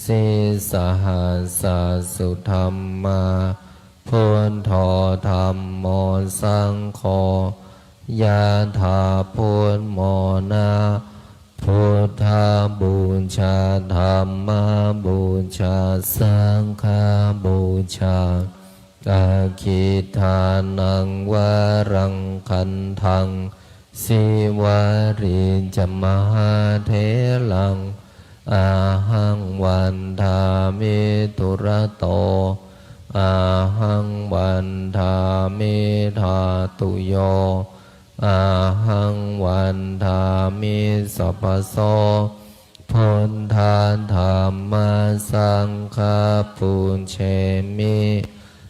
sīsahassa sudhammā, buddho dhammo saṅgho, ยะถา พุทโธ นะ Buddhapūjā, Dhammapūjā, Saṅghapūjā. Aggidānaṃ varaṃ gandhaṃ, Sīvalī ca mahātheraṃ, ahaṃ vandāmi dūrato. Ahaṃ vandāmi dhātuyo, ahaṃ vandāmi sabbaso. Buddha dhamma saṅgha pūjemi.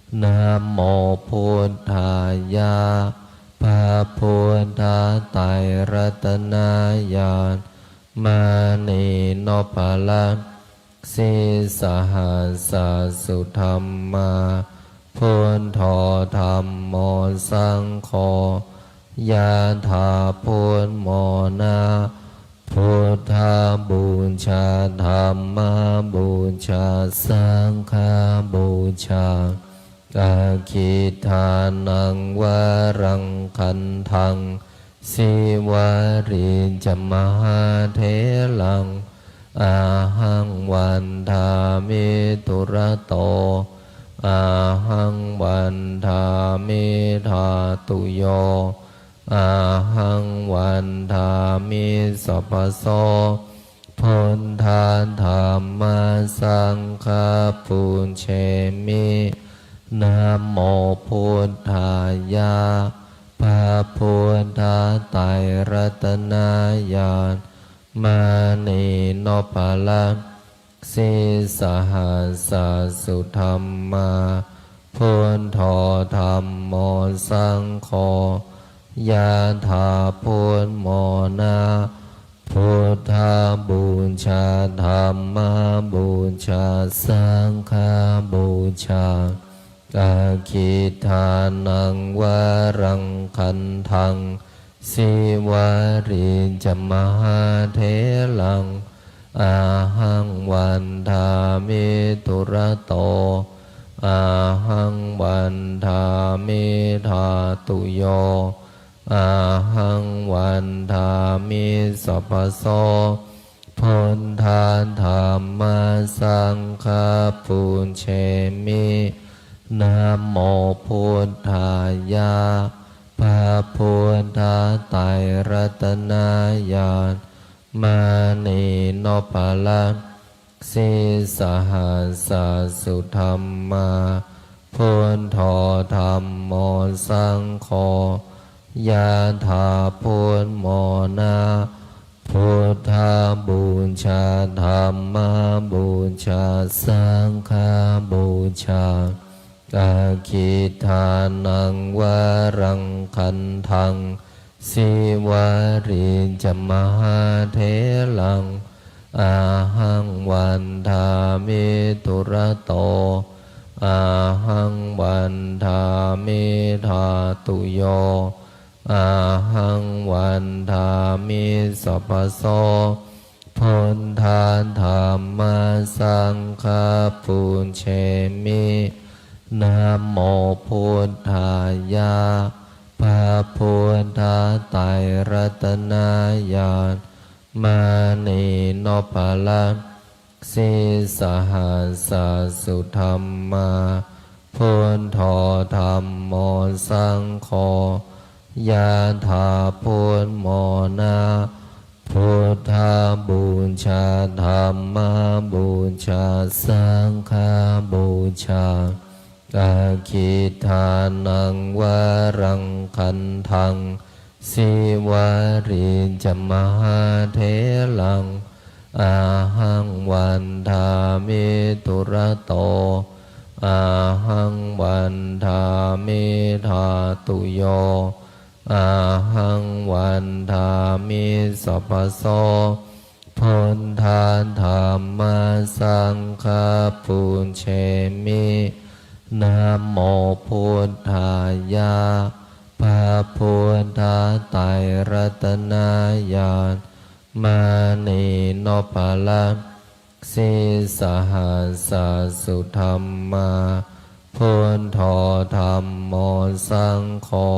Namo buddhāya. พระพุทธไตรรัตนญาณ มณีนพรัตน์ sīsahassa sudhammā, buddho dhammo saṅgho, ยะถา พุทโธ นะ Buddhapūjā, Dhammapūjā, Saṅghapūjā. Aggidānaṃ varaṃ gandhaṃ, Sīvalī ca mahātheraṃ, ahaṃ vandāmi dūrato. Ahaṃ vandāmi dhātuyo, ahaṃ vandāmi sabbaso. Buddha dhamma saṅgha pūjemi. Namo buddhāya. พระพุทธไตรรัตนญาณ มณีนพรัตน์ sīsahassa sudhammā, buddho dhammo saṅgho, yathā buddhamona. Buddhapūjā, dhammapūjā, saṅghapūjā. Aggidānaṃ varaṃ gandhaṃ, sīvalī ca mahātheraṃ, ahaṃ vandāmi dūrato. Ahaṃ vandāmi dhātuyo, ahaṃ vandāmi sabbaso. Buddha dhamma saṅgha pūjemi. Namo buddhāya. พระพุทธไตรรัตนญาณ มณีนพรัตน์ sīsahassa sudhammā, buddho dhammo saṅgho, yathā buddhamona. Buddhapūjā, dhammapūjā, saṅghapūjā. Aggidānaṃ varaṃ gandhaṃ, sīvalī ca mahātheraṃ, ahaṃ vandāmi dūrato. Ahaṃ vandāmi dhātuyo, ahaṃ vandāmi sabbaso. Buddha dhamma saṅgha pūjemi. Namo buddhāya. พระพุทธไตรรัตนญาณ มณีนพรัตน์ sīsahassa sudhammā, buddho dhammo saṅgho, yathābudmona, buddhapūjā, dhammapūjā, saṅghapūjā, aggidānaṃ varaṃ gandhaṃ, Sīvalī ca mahātheraṃ, ahaṃ vandāmi dūrato, ahaṃ vandāmi dhātuyo, ahaṃ vandāmi sabbaso. Buddha dhamma saṅgha pūjemi. Namo buddhāya. พระพุทธไตรรัตนญาณ มณีนพรัตน์ sīsahassa sudhammā, buddho dhammo saṅgho,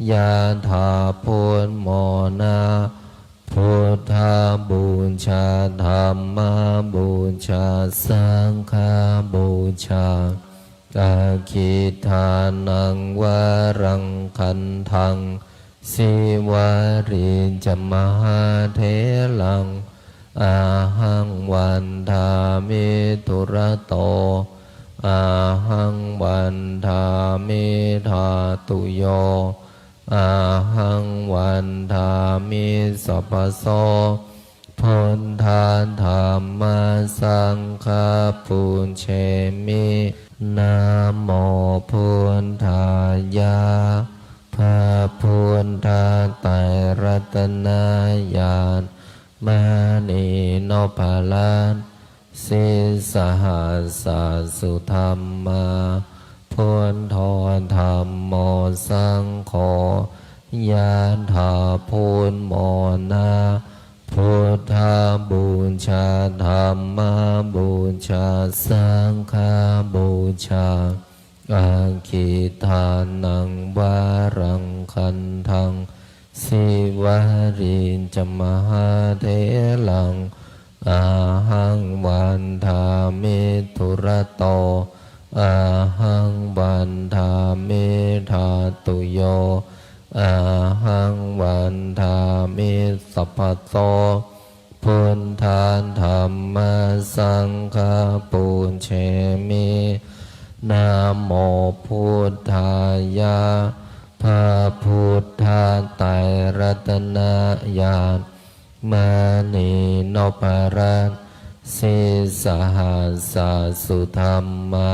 yathābudmona, buddhapūjā, dhammapūjā, saṅghapūjā, aggidānaṃ varaṃ gandhaṃ, Sīvalī ca mahātheraṃ, ahaṃ vandāmi dūrato, ahaṃ vandāmi dhātuyo, ahaṃ vandāmi sabbaso. Buddha dhamma saṅgha pūjemi. Namo buddhāya. พระพุทธไตรรัตนญาณ มณีนพรัตน์ sīsahassa sudhammā, buddho dhammo saṅgho, yathābudmona, buddhapūjā, dhammapūjā, saṅghapūjā, aggidānaṃ varaṃ gandhaṃ, Sīvalī ca mahātheraṃ, ahaṃ vandāmi dūrato, ahaṃ vandāmi dhātuyo, ahaṃ vandāmi sabbaso. Buddha dhamma saṅgha pūjemi. Namo buddhāya. พระพุทธไตรรัตนญาณ มณีนพรัตน์ sīsahassa sudhammā,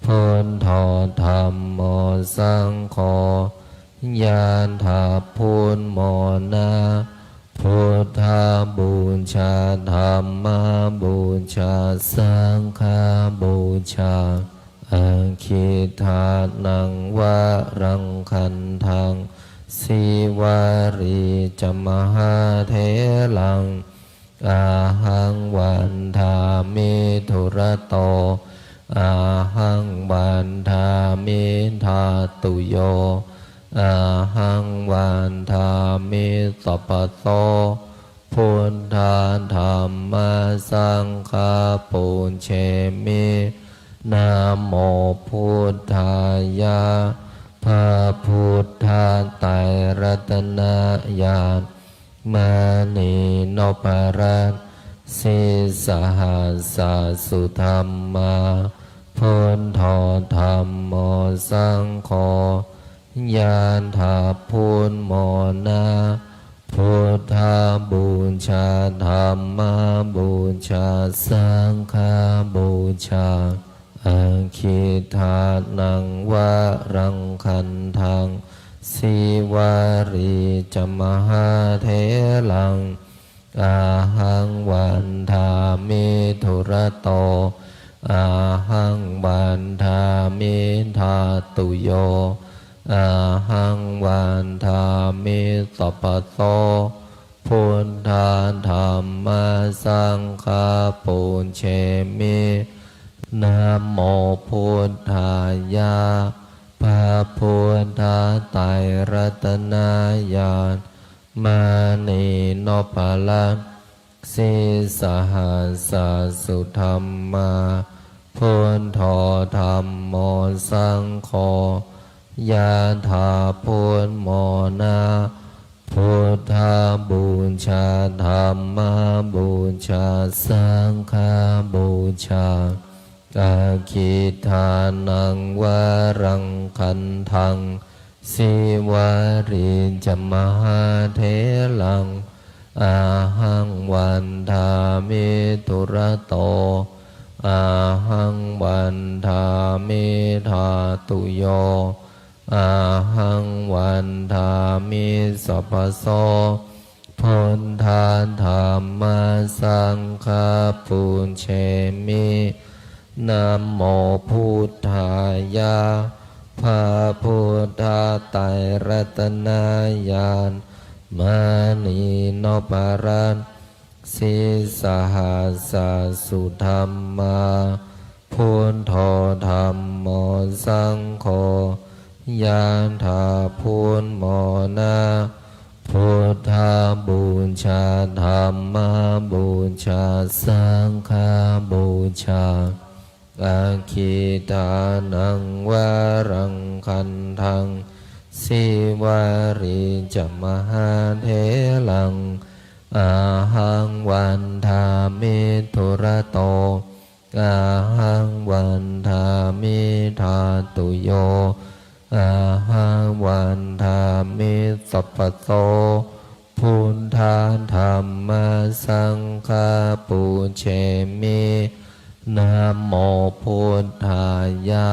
buddho dhammo saṅgho, yathābudmona, buddhapūjā, dhammapūjā, saṅghapūjā, aggidānaṃ varaṃ gandhaṃ, Sīvalī ca mahātheraṃ, ahaṃ vandāmi dūrato, ahaṃ vandāmi dhātuyo, ahaṃ vandāmi sabbaso. Buddha dhamma saṅgha pūjemi. Namo buddhāya. พระพุทธไตรรัตนญาณ มณีนพรัตน์ sīsahassa sudhammā, buddho dhammo saṅgho, yathābudmona, buddhapūjā, dhammapūjā, saṅghapūjā, aggidānaṃ varaṃ gandhaṃ, Sīvalī ca mahātheraṃ, ahaṃ vandāmi dūrato, ahaṃ vandāmi dhātuyo, ahaṃ vandāmi sabbaso. Buddha Dhamma Saṅgha pūjemi. Namo Buddhāya. พระพุทธไตรรัตนญาณ มณีนพรัตน์ Sīsahassa-sudhammā, Buddho Dhammo Saṅgho, ยะถา พุทโธ นะ Buddhapūjā, Dhammapūjā, Saṅghapūjā. Aggidānaṃ varaṃ gandhaṃ, Sīvalī ca mahātheraṃ, ahaṃ vandāmi dūrato, ahaṃ vandāmi dhātuyo, ahaṃ vandāmi sabbaso. Buddha Dhamma Saṅgha pūjemi. Namo Buddhāya. พระพุทธไตรรัตนญาณ มณีนพรัตน์ Sīsahassa-sudhammā, Buddho Dhammo Saṅgho, ยะถา พุทโธ นะ Buddhapūjā, Dhammapūjā, Saṅghapūjā. Aggidānaṃ varaṃ gandhaṃ, Sīvalī ca mahātheraṃ, ahaṃ vandāmi dūrato, ahaṃ vandāmi dhātuyo, ahaṃ vandāmi sabbaso. Buddha Dhamma Saṅgha pūjemi. Namo Buddhāya.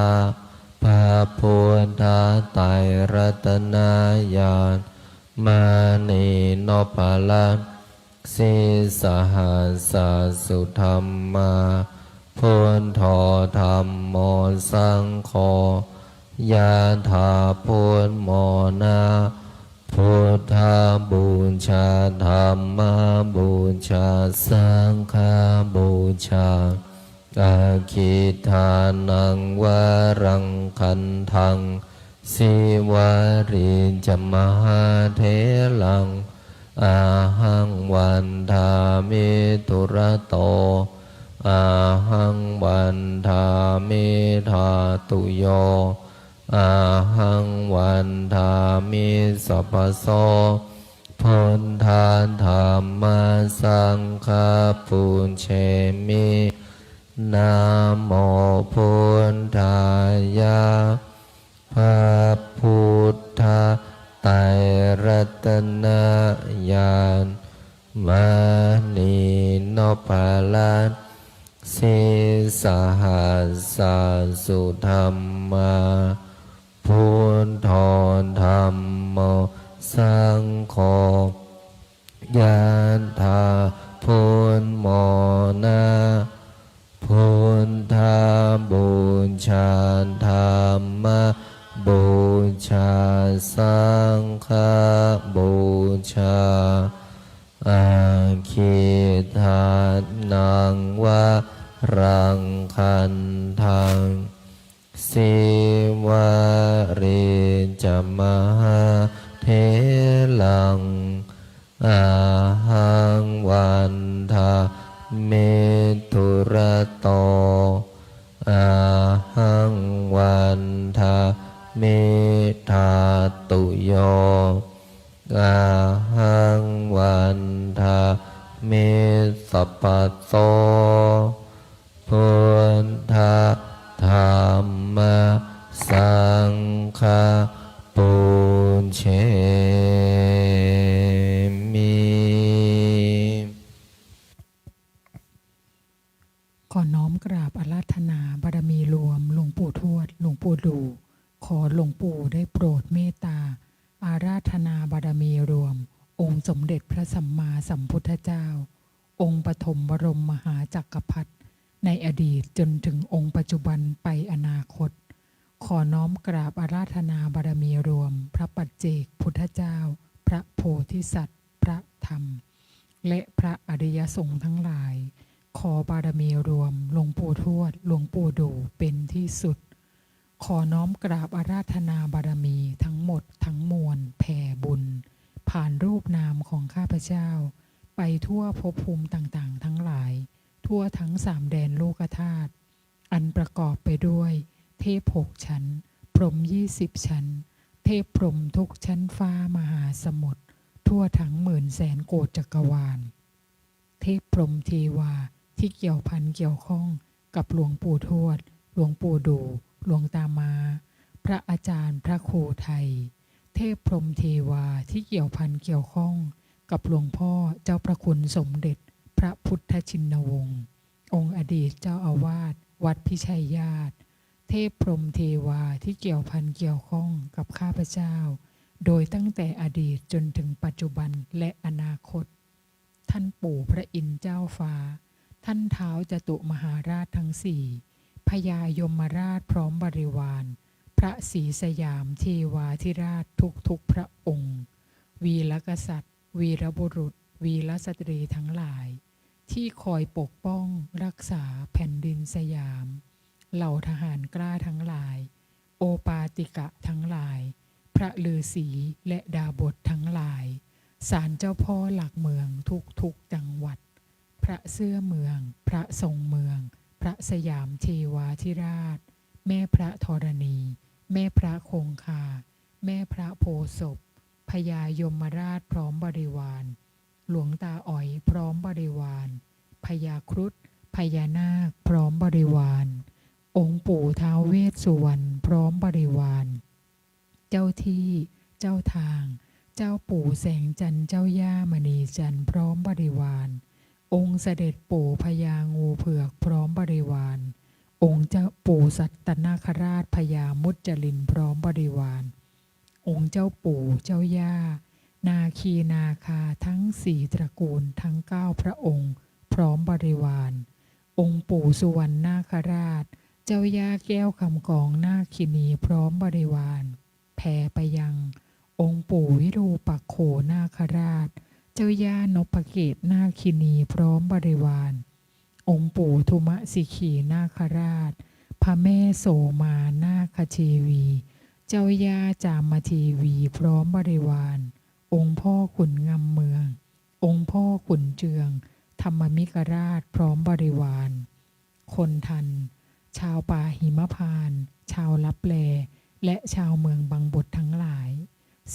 พระพุทธไตรรัตนญาณ มณีนพรัตน์ Sīsahassa-sudhammā, Buddho Dhammo Saṅgho, ยะถา พุทโธ นะ Buddhapūjā, Dhammapūjā, Saṅghapūjā. Aggidānaṃ varaṃ gandhaṃ, Sīvalī ca mahātheraṃ, ahaṃ vandāmi dūrato, ahaṃ vandāmi dhātuyo, ahaṃ vandāmi sabbaso. Buddha Dhamma Saṅgha pūjemi. Namo Buddhāya. พระพุทธไตรรัตนญาณ มณีนพรัตน์ Sīsahassa-sudhammā, Buddho Dhammo Saṅgho, ยะถา พุทโธ นะ Buddhapūjā, Dhammapūjā, Saṅghapūjā. Aggidānaṃ varaṃ gandhaṃ, Sīvalī ca mahātheraṃ, ahaṃ vandāmi dūrato, ahaṃ vandāmi dhātuyo, ahaṃ vandāmi sabbaso. Buddha Dhamma Saṅgha pūjemi. ขอน้อมกราบอาราธนาบารมีรวมหลวงปู่ทวด หลวงปู่ดู่ ขอหลวงปู่ได้โปรดเมตตา อาราธนาบารมีรวม องค์สมเด็จพระสัมมาสัมพุทธเจ้า องค์ปฐมบรมมหาจักรพรรดิ ในอดีตจนถึงองค์ปัจจุบันไปอนาคต ขอน้อมกราบอาราธนาบารมีรวม พระปัจเจกพุทธเจ้า พระโพธิสัตว์ พระ ธรรม และพระอริยสงฆ์ทั้งหลาย ขอบารมีรวมหลวงปู่ทวด หลวงปู่ดู่เป็นที่สุด ขอน้อมกราบอาราธนาบารมีทั้งหมดทั้งมวล แผ่บุญ ผ่านรูปนามของข้าพเจ้า ไปทั่วภพภูมิต่างๆ ทั้งหลาย ทั่วทั้งสามแดนโลกธาตุ อันประกอบไปด้วย เทพหกชั้น พรหมยี่สิบชั้น เทพพรหมทุกชั้นฟ้ามหาสมุทร ทั่วทั้งหมื่นแสนโกฏจักรวาล เทพพรหมเทวาที่เกี่ยวพันเกี่ยวข้องกับหลวงปู่ทวด หลวงปู่ดู่ หลวงตาม้า พระอาจารย์พระครูไทย เทพพรหมเทวาที่เกี่ยวพันเกี่ยวข้องกับหลวงพ่อเจ้าพระคุณสมเด็จพระพุทธชินวงศ์ องค์อดีตเจ้าอาวาสวัดพิชัยญาติ เทพพรหมเทวาที่เกี่ยวพันเกี่ยวข้องกับข้าพเจ้า โดยตั้งแต่อดีตจนถึงปัจจุบันและอนาคต ท่านปู่พระอินทร์เจ้าฟ้า ท่านท้าวจตุมหาราชทั้งสี่ พญายมราชพร้อมบริวาร พระศรีสยามเทวาธิราชทุกๆพระองค์ วีรกษัตริย์ วีรบุรุษ วีรสตรีทั้งหลาย ที่คอยปกป้องรักษาแผ่นดินสยาม เหล่าทหารกล้าทั้งหลาย โอปาติกะทั้งหลาย พระฤาษีและดาบสทั้งหลาย ศาลเจ้าพ่อหลักเมืองทุกๆจังหวัด พระเสื้อเมือง พระทรงเมือง พระสยามเทวาธิราช แม่พระธรณี แม่พระคงคา แม่พระโพธิ์ศพ พญายมราชพร้อมบริวาร หลวงตาอ๋อยพร้อมบริวาร พญาครุฑ พญานาคพร้อมบริวาร องค์ปู่ท้าวเวสสุวรรณพร้อมบริวาร เจ้าที่ เจ้าทาง เจ้าปู่แสงจันทร์ เจ้าย่ามณีจันทร์พร้อมบริวาร องค์เสด็จปู่พญางูเผือกพร้อมบริวาร องค์เจ้าปู่สัตตนาคราช พญามุจลินพร้อมบริวาร องค์เจ้าปู่เจ้าย่า นาคีนาคาทั้งสี่ตระกูลทั้งเก้าพระองค์พร้อมบริวาร องค์ปู่สุวรรณนาคราช เจ้าย่าแก้วคำกองนาคินีพร้อมบริวาร แผ่ไปยัง องค์ปู่วิรูปักโขนาคราช เจ้าย่านพเกตนาคินีพร้อมบริวาร องค์ปู่ทุมสิขีนาคราช พระแม่โสมานาคเทวี เจ้าย่าจามเทวีพร้อมบริวาร องค์พ่อขุนงำเมือง องค์พ่อขุนเจือง ธรรมมิกราชพร้อมบริวาร คนทัน ชาวป่าหิมพานต์ ชาวลับแล และชาวเมืองบังบดทั้งหลาย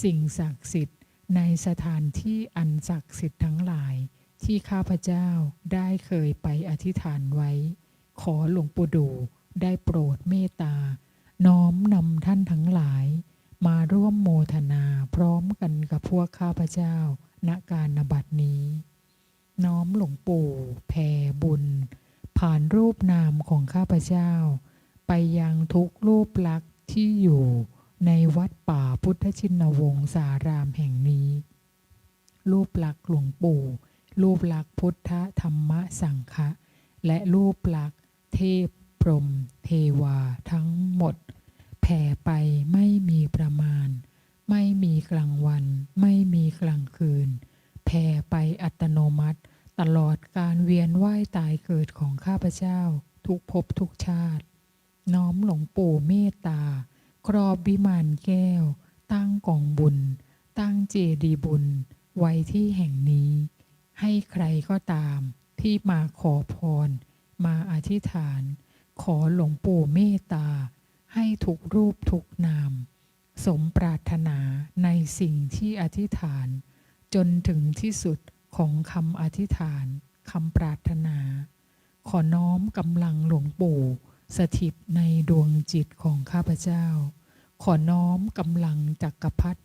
สิ่งศักดิ์สิทธิ์ในสถานที่อันศักดิ์สิทธิ์ทั้งหลาย ที่ข้าพเจ้าได้เคยไปอธิษฐานไว้ ขอหลวงปู่ดู่ได้โปรดเมตตา น้อมนำท่านทั้งหลาย มาร่วมโมทนาพร้อมกันกับพวกข้าพเจ้า ณ กาลบัดนี้ น้อมหลวงปู่แผ่บุญ ผ่านรูปนามของข้าพเจ้า ไปยังทุกรูปลักษณ์ที่อยู่ในวัดป่าพุทธชินวงศารามแห่งนี้ รูปลักษณ์หลวงปู่ รูปลักษณ์พุทธธรรมสังฆะ และรูปลักษณ์เทพพรหมเทวาทั้งหมด แผ่ไปไม่มีประมาณ ไม่มีกลางวัน ไม่มีกลางคืน แผ่ไปอัตโนมัติ ตลอดการเวียนว่ายตายเกิดของข้าพเจ้า ทุกภพทุกชาติ น้อมหลวงปู่เมตตา ครอบวิมานแก้ว ตั้งกองบุญ ตั้งเจดีย์บุญ ไว้ที่แห่งนี้ ให้ใครก็ตามที่มาขอพร มาอธิษฐาน ขอหลวงปู่เมตตา ให้ทุกรูปทุกนาม สมปรารถนาในสิ่งที่อธิษฐาน จนถึงที่สุดของคำอธิษฐาน คำปรารถนา ขอน้อมกำลังหลวงปู่สถิตในดวงจิตของข้าพเจ้า ขอน้อมกำลังจักรพรรดิ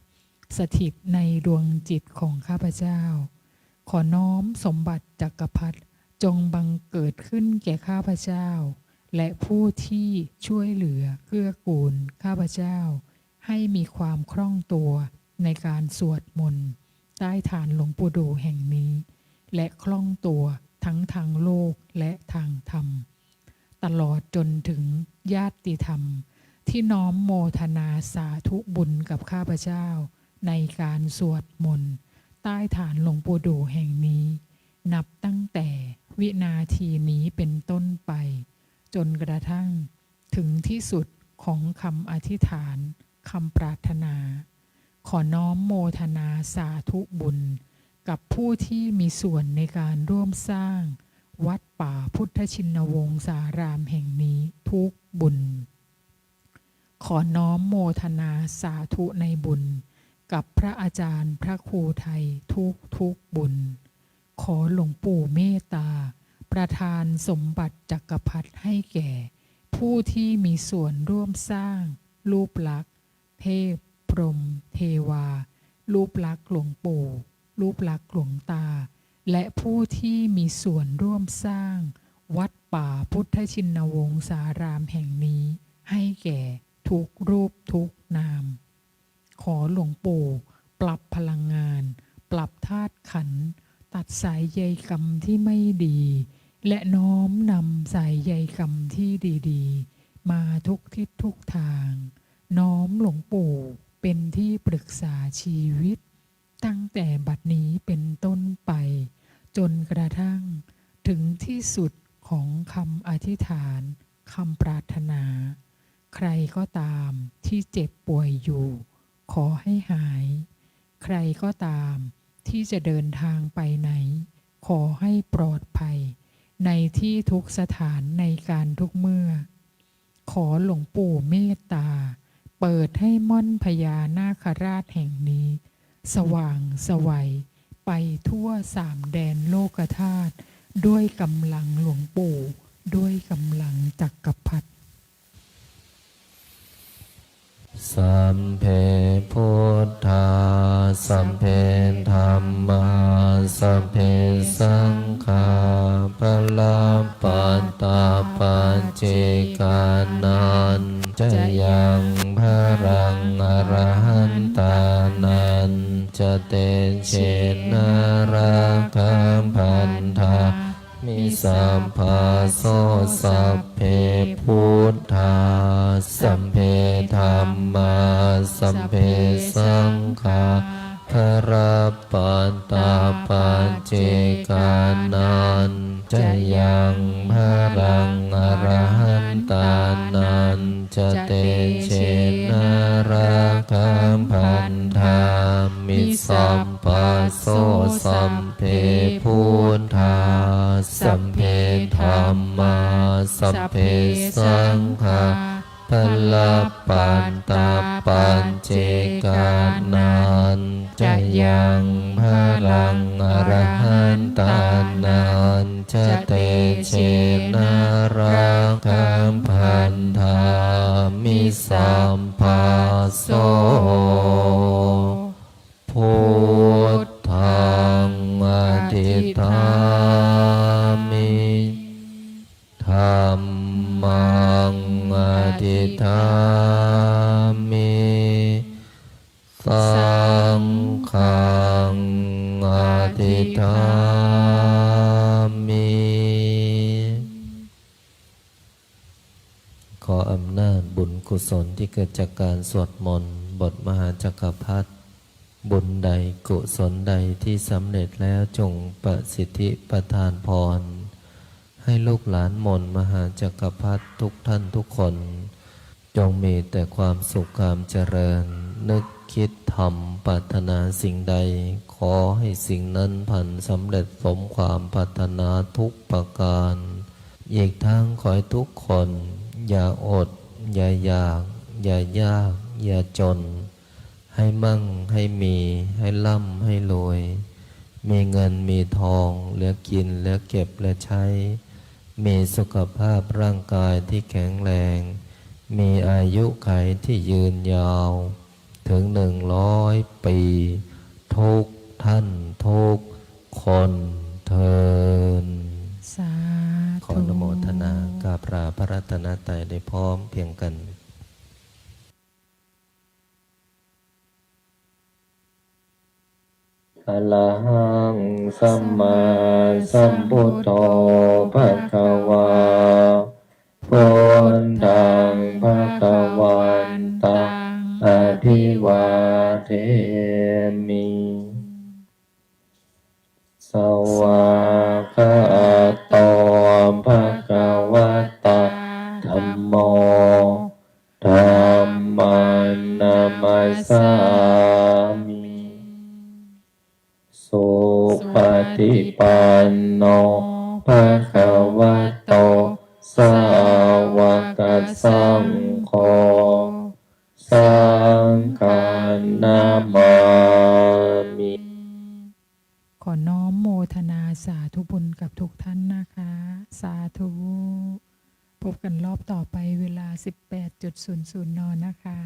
สถิตในดวงจิตของข้าพเจ้า ขอน้อมสมบัติจักรพรรดิจงบังเกิดขึ้นแก่ข้าพเจ้า และผู้ที่ช่วยเหลือเกื้อกูลข้าพเจ้า ให้มีความคล่องตัวในการสวดมนต์ใต้ฐานหลวงปู่ดู่แห่งนี้ และคล่องตัวทั้งทางโลกและทางธรรม ตลอดจนถึงญาติธรรม ที่น้อมโมทนาสาธุบุญกับข้าพเจ้า ในการสวดมนต์ ใต้ฐานหลวงปู่ดู่แห่งนี้ นับตั้งแต่วินาทีนี้เป็นต้นไป จนกระทั่งถึงที่สุดของคำอธิษฐาน คำปรารถนา ขอน้อมโมทนาสาธุบุญ กับผู้ที่มีส่วนในการร่วมสร้างวัดป่าพุทธชินวงศารามแห่งนี้ทุกบุญ ขอน้อมโมทนาสาธุในบุญ กับพระอาจารย์พระครูไทยทุกทุกบุญ ขอหลวงปู่เมตตา ประทานสมบัติจักรพรรดิให้แก่ ผู้ที่มีส่วนร่วมสร้าง รูปลักษณ์ เทพ พรหม เทวา รูปลักษณ์หลวงปู่ รูปลักษณ์หลวงตา และผู้ที่มีส่วนร่วมสร้าง วัดป่าพุทธชินวงศารามแห่งนี้ ให้แก่ทุกรูปทุกนาม ขอหลวงปู่ปรับพลังงาน ปรับธาตุขันธ์ ตัดสายใยกรรมที่ไม่ดี และน้อมนำสายใยกรรมที่ดีๆ มาทุกทิศทุกทาง น้อมหลวงปู่เป็นที่ปรึกษาชีวิต ตั้งแต่บัดนี้เป็นต้นไป จนกระทั่งถึงที่สุดของคำอธิษฐาน คำปรารถนา ใครก็ตามที่เจ็บป่วยอยู่ ขอให้หาย ใครก็ตามที่จะเดินทางไปไหน ขอให้ปลอดภัย ในที่ทุกสถาน ในการทุกเมื่อ ขอหลวงปู่เมตตา เปิดให้ม่อนพญานาคราชแห่งนี้ สว่างไสวไปทั่วสามแดนโลกธาตุ ด้วยกำลังหลวงปู่ ด้วยกำลังจักรพรรดิ Sabbe buddhā, sabbe dhammā, sabbe saṅghā, balappattā paccekānañca yaṃ balaṃ arahantānañca tejena rakkhaṃ bandhā mi sabbaso. Sabbe buddhā, sabbe dhammā, sabbe saṅghā, balappattā paccekānañca yaṃ balaṃ arahantānañca tejena rakkhaṃ bandhā mi sabbaso. Sabbe buddhā, sabbe dhammā, sabbe saṅghā, balappattā paccekānañca yaṃ balaṃ arahantānañca tejena rakkhaṃ bandhā mi sabbaso. Buddhaṃ adhiṭṭhāmi, dhammaṃ adhiṭṭhāmi, saṅghaṃ adhiṭṭhāmi. ขออำนาจบุญกุศลที่เกิดจากการสวดมนต์บทมหาจักรพรรดิ บุญใดกุศลใดที่สำเร็จแล้วจงประสิทธิประทานพร ให้ลูกหลานมนต์มหาจักรพรรดิทุกท่านทุกคน จงมีแต่ความสุขความเจริญ นึกคิดทำปรารถนาสิ่งใด ขอให้สิ่งนั้นพลันสำเร็จสมความปรารถนาทุกประการ อีกทั้งขอให้ทุกคนอย่าอด อย่าอยาก อย่ายาก อย่าจน ให้มั่ง ให้มี ให้ร่ำ ให้รวย มีเงิน มีทอง เหลือกิน เหลือเก็บ เหลือใช้ มีสุขภาพร่างกายที่แข็งแรง มีอายุขัยที่ยืนยาว ถึงหนึ่งร้อยปี ทุกท่านทุกคนเทอญ สาธุ ขออนุโมทนากราบลาพระรัตนตรัยได้พร้อมเพรียงกัน Arahaṃ sammāsambuddho bhagavā, buddhaṃ bhagavantaṃ abhivādemi. bhagavato sāvakasaṅgho, saṅghaṃ namāmi. ขอน้อมโมทนาสาธุบุญกับทุกท่านนะคะ สาธุ พบกันรอบต่อไปเวลา สิบแปดจุดศูนย์ศูนย์ น นะคะ